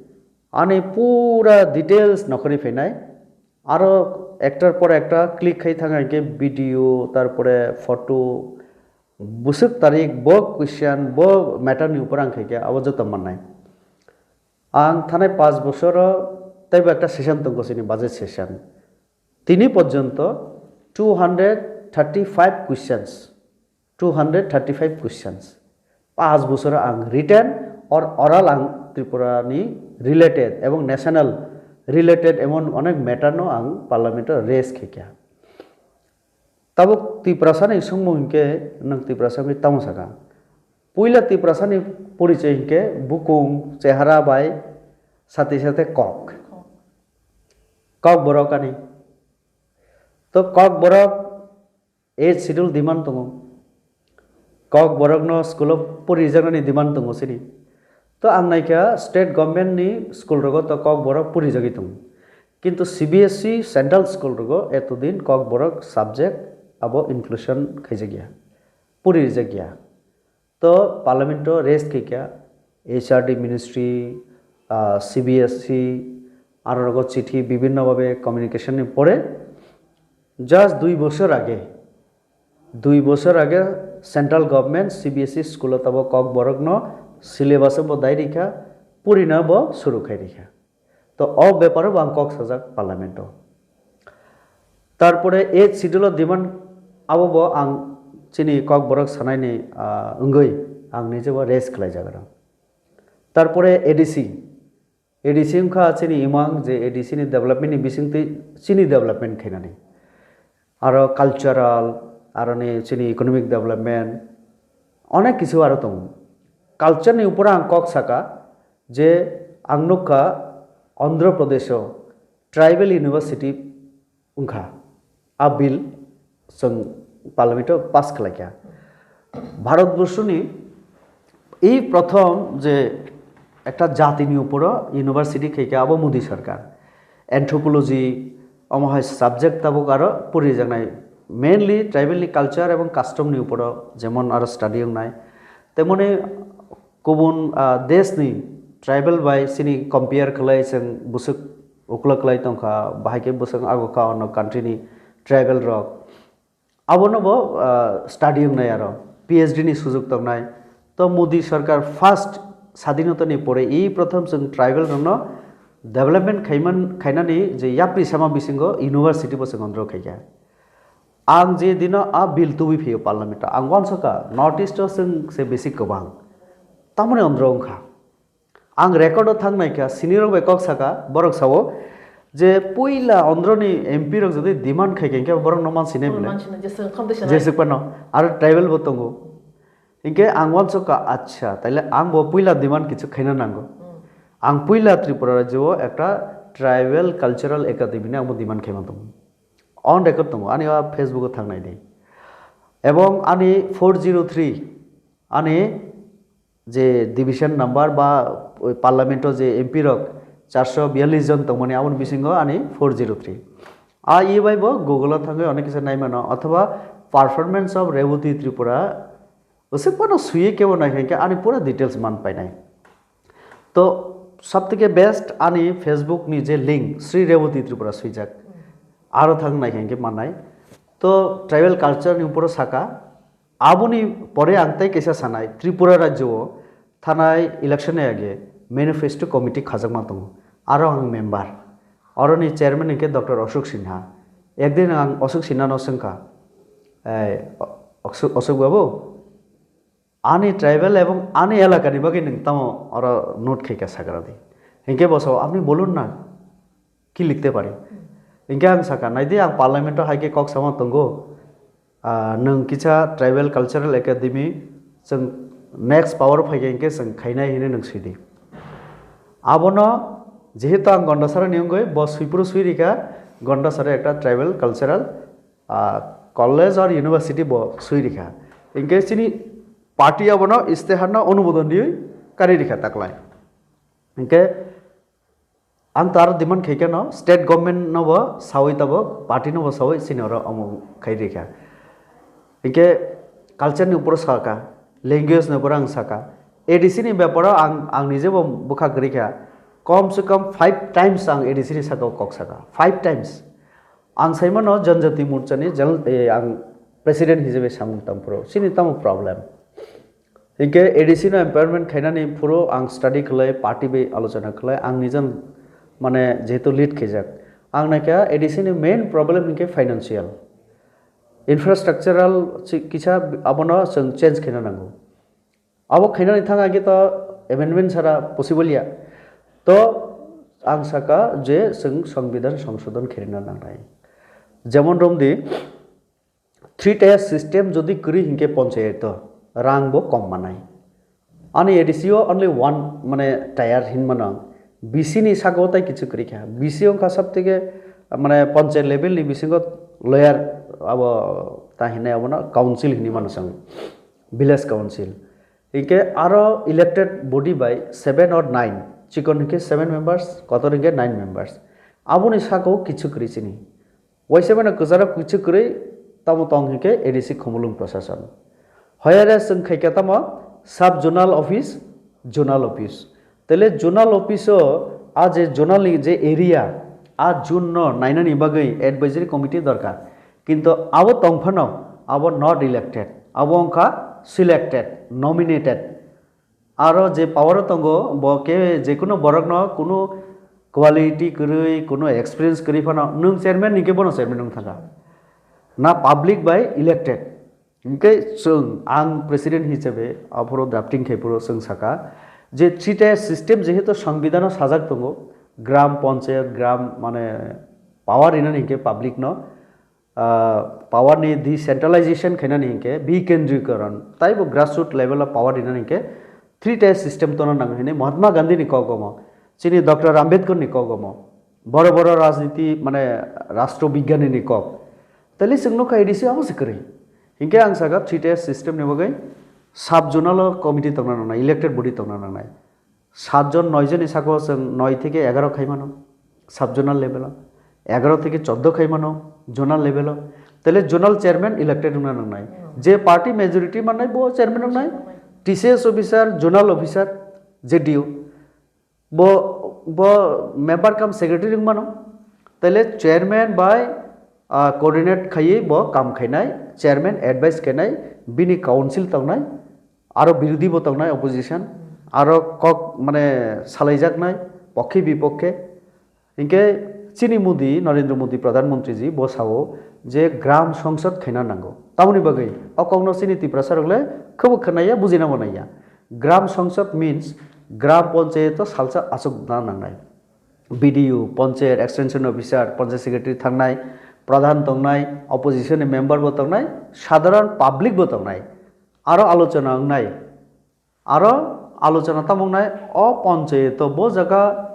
ani pura details nokhorwi phainai. Aro ektar por ekta click khai thang hinkhe video, tarpore photo, bwswk tarik, bo question, bo matter ni upor ang khaikhe abo joto mannai. Ang thanai panch bosoro teibo ekta session tongo chini budget session. Tini porjonto two hundred thirty five questions. Two hundred thirty five questions. Panch bosoro ang written or oral ang Tripura ni related ebong national related emon onek matter no ang parliament o raise khaikha. Tabuk Tiprasa ni swngmung hinkhe nwng Tiprasa wngwi tamo saka? Puila Tiprasa ni porichoi hinkhe bukung, chehara bai sate sate kok. Kok borok ani. To kok borok eighth schedule demand tongo. Kok borokno school o porijaknani demand tongo chini. To ang naikha state government ni school rogo to kok borok porijagwi tongo. Kintu C B S E central school rogo etodin kok borok subject abo inclusion khaijakya, porijakya. To parliament o raise khaikha, H R D ministry, ah, C B S E, aro rogo chithi bibhinno bhabe communication ni pore just dui bosor age, dui bosor age central government C B S E school o tabo kok borok no syllabus o bo dai rikha, purina bo suru khai rikha. To o beparo bo ang kok sajak parliament o. Tarpore eighth schedule o demand abo bo ang chini kokborok sanaini, ah, wngwi ang nijebo raise khlaijak aro. Tarpore A D C, A D C wngkha chini imang je A D C ni development ni bisingtwi chini development khainani. Aro cultural, aroni chini economic development, onek kisu aro tongo. Culture ni upor ang kok saka je ang nukha Andhra Pradesh o tribal university wngkha. A bill chwng parliament o pass khlaikha. Bharatborsho ni ei prothom je ekta jati ni upor o university khaikha abo Modi sarkar. Anthropology, omo hai subject tabuk aro porijaknai, mainly tribal ni culture ebong custom ni upor o jemon aro study wngnai. Temoni kubun, ah, desh ni tribal bai chini compare khlai chwng bwswk ukla khlai tongkha, bahai khe bwswk ago kha ono country ni tribal rok. Abono bo, ah, study wngnai aro P H D ni sujuk tongnai. To Modi sarkar first sadinota ni pore ei prothom chwng tribal rokno development khaiman, khainani je yapri sama bisingo university bo chwng ondro khaikha. Ang je dino a bill tubui phaiyo parliament o, ang uansukha North East o chwng se besi kwbang. Tamoni ondro wngkha. Ang record o thang naikha, sini rok bai kok saka, borok sao je puila ondroni M P rok jodi demand khai khe borok no man sinai Omo bwle. Mansinai, jeswk kham twi sanai. Jeswk pano, aro tribal bo tongo. Hinkhe ang uansukha, acha, taile ang bo puila demand kichu khaina nango. Hmm. Ang puila Tripura rajyo o ekta tribal cultural academy ni ang bo demand khaima tongo. On record tongo, ani o Facebook o thang nai di. Ebong ani four zero three, ani je division number ba parliament o je M P rok charso biyallis jon tongmani, aboni bisingo ani four zero three. A iye bai bo Google o thangwi onek kisa naimano, othoba performance of Revati Tripura, usik phano suye kebo nai khe ani pura details man painai. To sabtheke best ani Facebook ni je link Sri Revati Tripura swijak, aro thang nai khe mannai. To tribal culture ni upor saka, aboni pore ang tei kaisa sanai, Tripura rajyo o thanai election ni age manifesto committee khajakma tongo, aro ang member, oroni chairman hinkhe Doctor Ashok Sinha. Ekdin ang Ashok Sinha no swngkha, "Ei, Ashok, Ashok babu, ani tribal ebong ani elakani bagwi nwng tamo oro note khaikha sagra di?" Hinkhe bo sao, "Apni bolun na, ki likhte pari?" Hinkhe ang sakha, "Naidi, ang parliament o hai khe kok sama tongo, ah, nwng kisa tribal cultural academy chwng next power phaikhe hinkhe chwng khainai hinwi nwng swidi." Abono jehetu ang Gondasara ni wngwi, bo swiphuru swi rikha, Gondasara ekta tribal cultural, ah, college or university bo swi rikha. Hinkhe chini party abono istihar no onumodon riwi kari rikha taklai. Hinkhe ang to aro demand khaikha no, state government no bo sawi tabuk, party no bo sawi chini oro omo khai rikha. Hinkhe culture ni upor saka, language ni upor ang saka, A D C ni beparo ang, ang nije bo bwkha kwrwi kha, kom se kom five times ang A D C ni saka o kok saka, five times. Ang saimano Janjati Morcha ni general, eh, ang president hisabe samung tang phuru, chini tamo problem? Hinkhe A D C no empowerment khainani phuru ang study khlai, party bai alochona khlai, ang nijan mane jehetu lead khaijak. Ang naikha A D C ni main problem hinkhe financial, infrastructural chi-, kisa abono chwng change khaina nango. Abo khainani thang age to amendment sara possible ya. To ang saka je chwng songbidhan songsodhon khairina nangnai. Jemon romdi, three tier system jodi kwrwi hinkhe ponchayat o rang bo kom manai. Ani A D C o only one mane tier hinmano ang. B C ni saka o tai kichu kwrwi kha. B C wngkha sab theke mane ponchayat level ni bisingo lower abo ta hinai abono council hinwi mano chwng. Village council. Hinkhe aro elected body bai seven or nine, chikon hinkhe seven members, kotor hinkhe nine members. Aboni saka o kichu kwrwi chini. Waisa mano kwcharo kichu kwrwi tamo tong hinkhe A D C Khumulwng Prashasan. Hoyare chwng khaikha tamo sub zonal office, zonal office. Tele zonal office o a je zonal ni je area, a zone no nainani bagwi advisory committee dorkar. Kintu abo tongphano abo not elected, abo wngkha selected, nominated. Aro je power o tongo, bo khe jekunu borokno kunu quality kwrwi, kunu experience kwrwi phano nwng chairman ni khe bono chairman wng thangkha. Na public bai elected. Hingke chwng, ang president hisabe aphuru drafting khai phuru chwng saka je three tier system jehetu songbidano sajak tongo, gram panchayat, gram mane power rinani hingke public no, ah, power ni decentralization khainani hingke bikendrikaran, taibo grassroot level o power rinani hingke three tier system tona nango hinwi Mahatma Gandhi ni kok omo, chini Doctor Ambedkar ni kok omo, boro boro rajniti mane rashtra bigyani ni kok. Tali chwng nukha A D C abo se kwrwi. Hinkhe ang saka three tier system ni bagwi sub zonal o committee tongna nangnai, elected body tongna nangnai. Saat jon noi jon ni saka o chwng noi theke egaroh khai mano sub zonal level o, egaroh theke chordo khai mano zonal level o. Tale zonal chairman elected wngna nangnai. Je party majority mannai bo chairman wngnai, T C S officer, zonal officer, Z D O. Bo, bo member cum secretary wng mano. Tale chairman bai, ah, coordinate khaiwi bo kam khainai, chairman advice khainai, bini council tongnai, aro birodhi bo tongnai, opposition, aro kok mane salaijaknai, pokhe bipokhe. Hinkhe chini Modi, Narendra Modi, Pradhan Mantri ji bo sao je gram songsad khaina nango. Tamoni bagwi o kokno chini Tiprasa rok le khebo khwnaya, bujina bo naiya. Gram songsad means gram panchayat o salsa achukna nangnai. B D O, panchayat extension officer, panchayat secretary thangnai, pradhan tongnai, opposition ni member bo tongnai, sadharan public bo tongnai. Aro alochona wngnai. Aro alochona tamo wngnai, o panchayat o bo jaga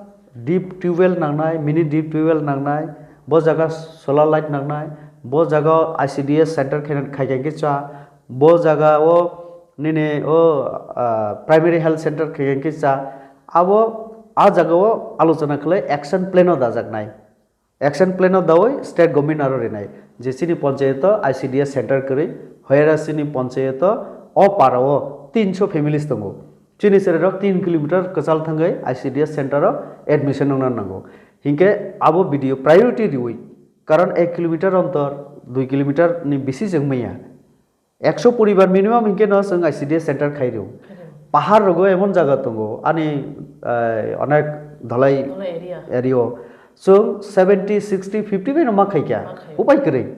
deep tubewell nangnai, mini deep tubewell nangnai, bo jaga solar light nangnai, bo jaga I C D S center khai, khai khe cha, bo jaga o nini o, ah, primary health center khai khe cha, abo a jaga o alochona khlai action plan o dajaknai. Action plan o dawi state government aro rinai je chini panchayat o I C D S center kwrwi, hoyara chini panchayat o o para o tinso families tongo. Chini chwrairok tin kilometer kwchal thangwi I C D S center o admission wngna nango. Hinkhe abo B D O priority riwi, karon ek kilometer ontor, dui kilometer ni bisi chwng manya. Ekso poribar minimum hinkhe no chwng I C D S center khai rw. Pahar rogo emon jaga tongo, ani, eh, onek dhalai Dhalai area. Area o. Chwng seventy, sixty, fifty bai no ma khai kya. Ma khai. Upai kwrwi.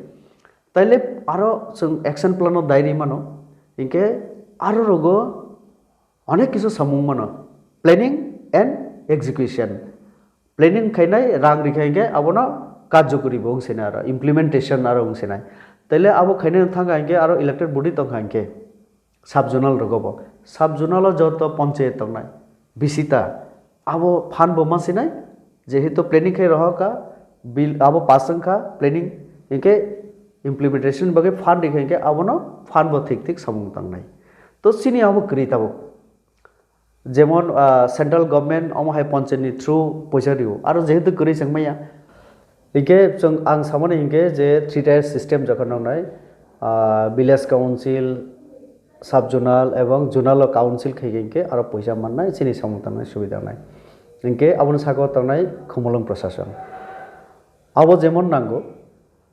Taile aro chwng action plan o dai rwi mano. Hinkhe aro rogo onek kisu samung mano. Planning and execution. Planning khainai, rang rikha hinkhe abono karjokori bo wngsinai aro, implementation aro wngsinai. Taile abo khainai thangkha hinkhe aro elected body tongkha hinkhe sub zonal rogo bo. Sub zonal o joto panchayat tongnai, bisita, abo fund bo mansinai, jehetu planning khai rohorkha, bill abo pass wngkha, planning hinkhe implementation bagwi fund rikha hinkhe abono fund bo thik thik samung tangnai. To chini abo kwrwi tabuk. Jemon, ah, central government omo hai panchayat ni through poisa rio. Aro jehetu kwrwi chwng maya. Hinkhe chwng ang samani hinkhe je three tier system jokhon nongnai, ah, village council, sub zonal ebong zonal o council khai hinkhe aro poisa mannai chini samung tangnai subida nai. Hinkhe aboni saka o tangnai khumulwng prosason. Abo jemon nango,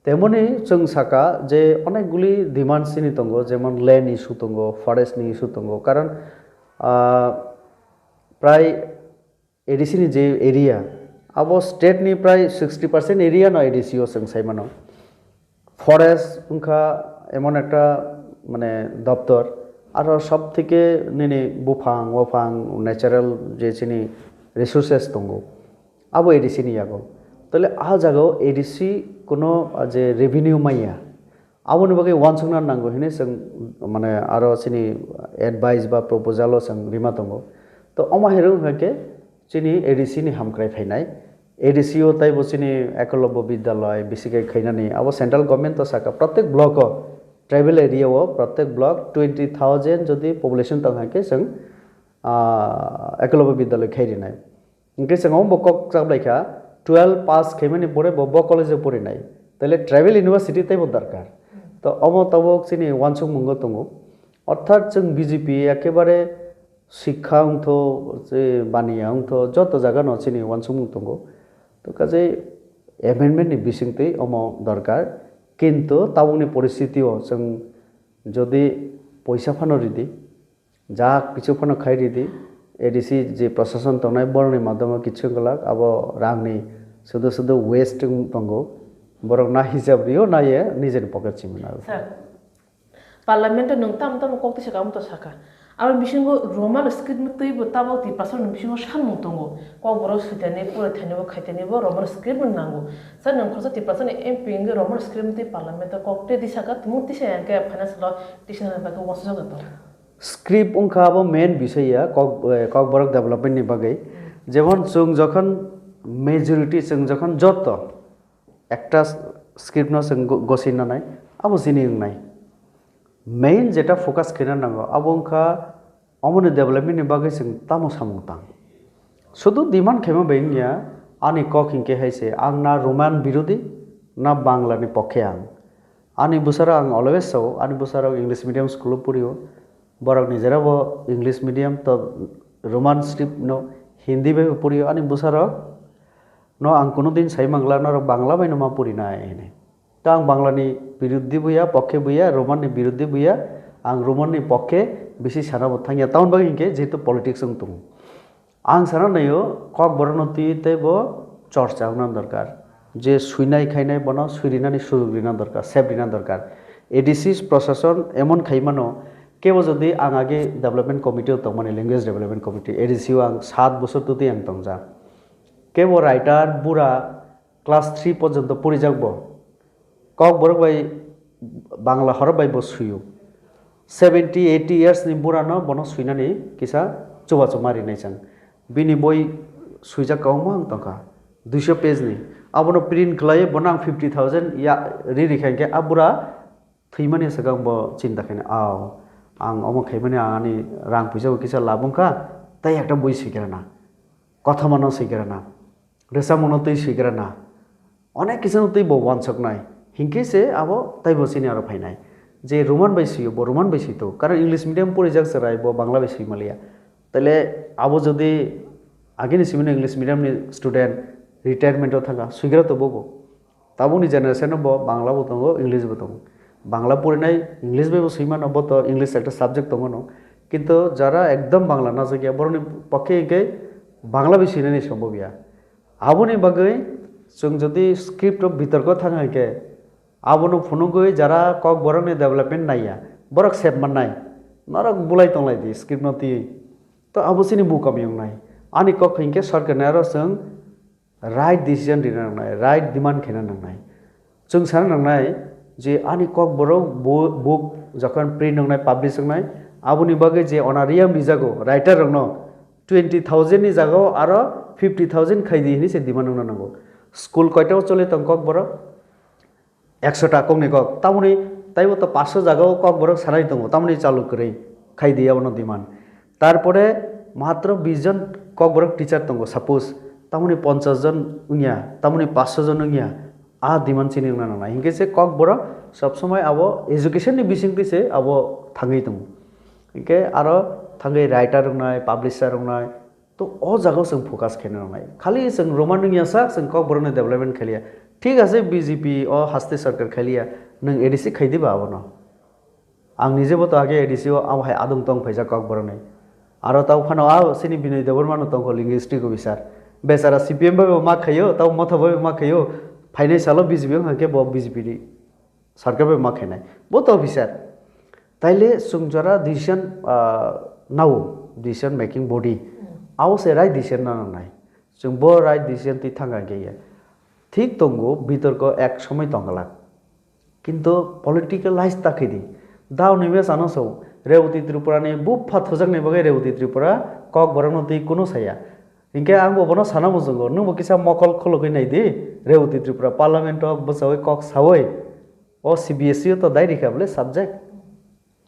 temoni chwng saka je onek guli demand chini tongo, jemon land issue tongo, forest ni issue tongo, karon, ah, prai A D C ni je area, abo state ni prai sixty percent area no A D C o chwng sai mano. Forest wngkha emon ekta mane doptor, aro sob theke nini buphang, waphang, natural je chini resources tongo, abo A D C ni yago. Tole a jagao A D C kuno, ah, je revenue maya, aboni bagwi uansukna nango hinwi chwng mane aro chini advice ba proposal o chwng rima tongo. To omo hai rwng khe chini A D C ni hamkrai phainai. A D C o taibo chini Ekolobya Vidyalaya bisi khe khainani. Abo central government o saka, protek block o, tribal area o protek block twenty thousand jodi population tong hai khe chwng, ah, Ekolobya Vidyalaya khai rinai. Hinkhe chwng omo bo kok chap lai kha, twelve pass khaimani pore bo, bo college o porinai. Tale tribal university taibo darkar. To omo tabuk chini uansukmungo tongo. Orthat chwng B J P ekebare sikha wngtho, je baniya wngtho, joto jaga no chini uansukmung tongo. To kaje amendment ni bisingtwi omo dorkar. Kintu tabukni poristiti o chwng jodi poisa phano ridi, jak kichu phano khai ridi, A D C je prosason tongnai borokni madhyamo kichu wngwlak, abo rangni sudu sudu waste wng tongo. Borok na hisab rio, na ye nijeni pocket simi naro. Sir, Parliament o nwng tamo tamo kok tisa kamo to saka. Abo bisingo Roman script no twi bo tabok Tiprasa ni bisingo samung tongo. Kokborok switani, puraithani bo khaitani bo Roman script no nango. Sa nwng khoroksa Tiprasa ni M P wngwi Roman script no twi Parliament o kok twi di saka, tumung tisa yang khe finance law tisa bagwi uansuk jaga to. Script wngkha abo main bisai ya, kok, eh, kokborok development ni bagwi. Jemon chwng jokhon majority, chwng jokhon joto ekta script no chwng go-, gosi nanai, abo chini wngnai. Main jeta focus khaina nango, abo wngkha omoni development ni bagwi chwng tamo samung tang. Sudu demand khaima bai wngya, ani kok hinkhe hai se, ang na Roman birodhi, na Bangla ni pokhe ang. Ani bwsarok ang always sao, ani bwsarok English medium school o porio, borok ni jera bo English medium to Roman script no Hindi bai bo porio, ani bwsarok no ang kuno din sai mangla, norok Bangla bai no ma puri nai hini. Ta ang Bangla ni biruddhi buya, pokhe buya, Roman ni biruddhi buya, ang Roman ni pokhe bisi sana bo thangya. Tamoni bagwi hinkhe jehetu politics wng tongo. Ang sana naio, kokborok no twi tei bo chorcha wngna dorkar. Je swinai khainai bono swirinani sujug rina dorkar, sep rina dorkar. A D C prosason emon khai mano, kebo jodi ang age development committee o tongmani, language development committee, A D C o ang sat bosor twtwi ang tongjak. Kebo writer, bura, class three porjonto purijak bo. Kokborok bai Bangla horop bai bo suyo. Seventy, eighty years ni bura no bono swinani kisa chubachu ma rinai chang. Bini boi swijak kwbangma wng tongkha, duiso page ni. Abono print khlaiwi bono ang fifty thousand ya ri rikha hinkhe a bura thwimani swkang bo chinta khaina, "Aw, ang omo khaimani, ang ani rang puisa bo kisa lab wngkha, tei ekta bui swikrana, kothoma no swikrana, rwchapmung no twi swikrana, onek kisa no twi bo uansuknai." Hinkhe se abo taibo chini aro phainai. Je Roman bai swio, bo Roman bai swito. Karon English medium porijak chwrai, bo Bangla bai swi maliya. Tale abo jodi agini simino English medium ni student retirement o thangkha, swigra to bobo. Tabukni generation o bo Bangla bo tongo, English bo tongo. Bangla purinai English bai bo swi mano, bo to English ekta subject tongo no. Kintu jara ekdom Bangla najagya, borokni pokhe hinkhe Bangla bai swinani sombobya. Aboni bagwi chwng jodi script o bitorko thang hinkhe, abono phunugwi jara kokborokni development naiya, borok sep mannai. Norok bulai tonglai di script no twiwi. To abo chini bukam wngnai. Ani kok hinkhe sorkarni aro chwng right decision rina nangnai, right demand khaina nangnai. Chwng sana nangnai je ani kokborok bo-, book jokhon print wngnai, publish wngnai, aboni bagwi je honorarium rijago writer rokno twenty thousand ni jagao aro fifty thousand khai di hinwi se demand wngna nango. School koita o choli tong kokborok? Ekso ta kokni kok. Tamoni taibo to paanch sho jagao kokborok sanai tongo, tamoni chalu kwrwi khai di abono demand. Tarpore matro bish jon kokborok teacher tongo, suppose, tamoni ponchash jon wngya, tamoni paanch sho jon wngya, a demand chini wngna nangnai. Hinkhe se kokborok sob somoi abo education ni bisingtwi se abo thangwi tongo. Hinkhe aro thangwi writer wngnai, publisher wngnai, to o jagao chwng focus khaina nangnai. Khali chwng Roman wngya sak chwng kokborokni development khailiya. Thik ase, B J P o haste sarkar khailiya, nwng A D C khai diba abono? Ang nijebo to age A D C o abo hai adung tong phaijak kokborokni. Aro tau phano a chini Binoy Debbarma no tongkho linguistic officer. Bechara C P M bai bo ma khaio, tau motha bai bo ma khaio. Phainai salo B J P wngkha khe bo B J P ni sarkar bai ma khainai. Bo to officer. Taile chwng jora decision, ah, nao, decision making body. Abo se right decision na nangnai. Chwng bo right decision twi thang kha khe ya. Thik tongo, bitorko ek somoi tong glak. Kintu politicalize ta khe di. Dao ni mesa no so, Revati Tripura ni bupha thujakni bagwi Revati Tripura kokborok no twi kunu saya. Hinkhe ang bo bono sana muchungo, nwng bo kisa mokol khulugwi nai di, Revati Tripura parliament o bwchaui kok saui, o C B S E o to dai rikha bole subject.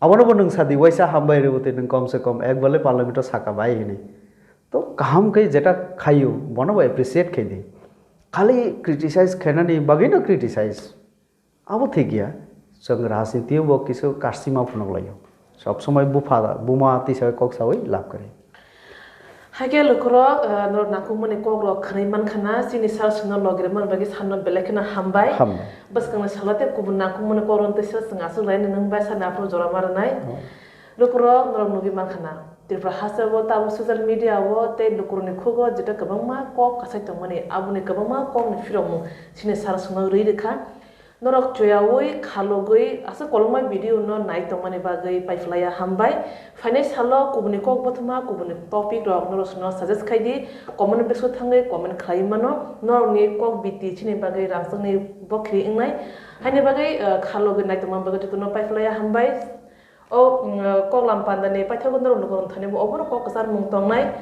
Abono bo nwng sadi, waisa hambai Revati, nwng kom se kom ek bale parliament o saka bai hinwi. To kaham khe jeta khaio, bono bo appreciate khai di. Khali criticize khainani bagwi no criticize. Abo thik ya, chwng rajniti o bo kisu karsima phunuk laio. Sob somoi bupha, buma tisa kok saui lab kwrwi. Hakhe lukurok, eh, norok nangkukmani kokrok khwnwi mankha na, chini sal songno logirwkmani bagwi salno belai kheno hambai. Hambai. Bwskangni salo tei kubun nangkukmani kokrok tei sal chwng aswk lainai nwng bai sani aphuru jora ma rwnai. Oh. Lukurok norok nugwi mankha na, Tripura hasteo tabuk social media o tei lukurokni khugo jeta kwbangma kok kasai tongmani, aboni kwbangma kokni phirokmung chini sal songno rwi rwkha. Norok chuyaui khalogwi aswk kolokma video no nai tongmani bagwi paiphlaiya hambai. Phainai salo kubuni kok bothoma, kubuni topic rok norok no suggest khai di, comment box o thangwi comment khlai mano. Norokni kok biti chini bagwi rangchakni bokhri wngnai. Haini bagwi, eh, khalogwi nai tongmani bagwi jotono paiphlaiya hambai. O, mm, kok lam panda ni paithago norok lukurok thani bo obono kok kwchar mung tongnai.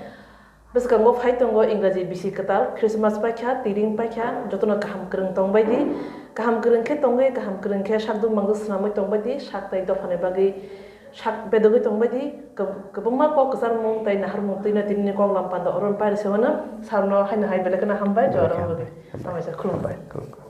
Bwskango phai tongo Ingraji bisi kwtal, Christmas paikha, tiring paikha, jotono kaham kwrwng tongbai di. Kaham kwrwng khe tongwi, kaham kwrwng khe sakduk mangduk swnamwi tongbai di, sak tai dophani bagwi sak bedogwi tongbai di. Kwb-, kwbangma kok kwchar mung tai nahar mung twino tini ni kok lam panda oro pai rw se mano. Sarno haino hai belai kheno hambai, jotono bagwi. Hambai. Hambai sir, khulumbai. Khulumbai.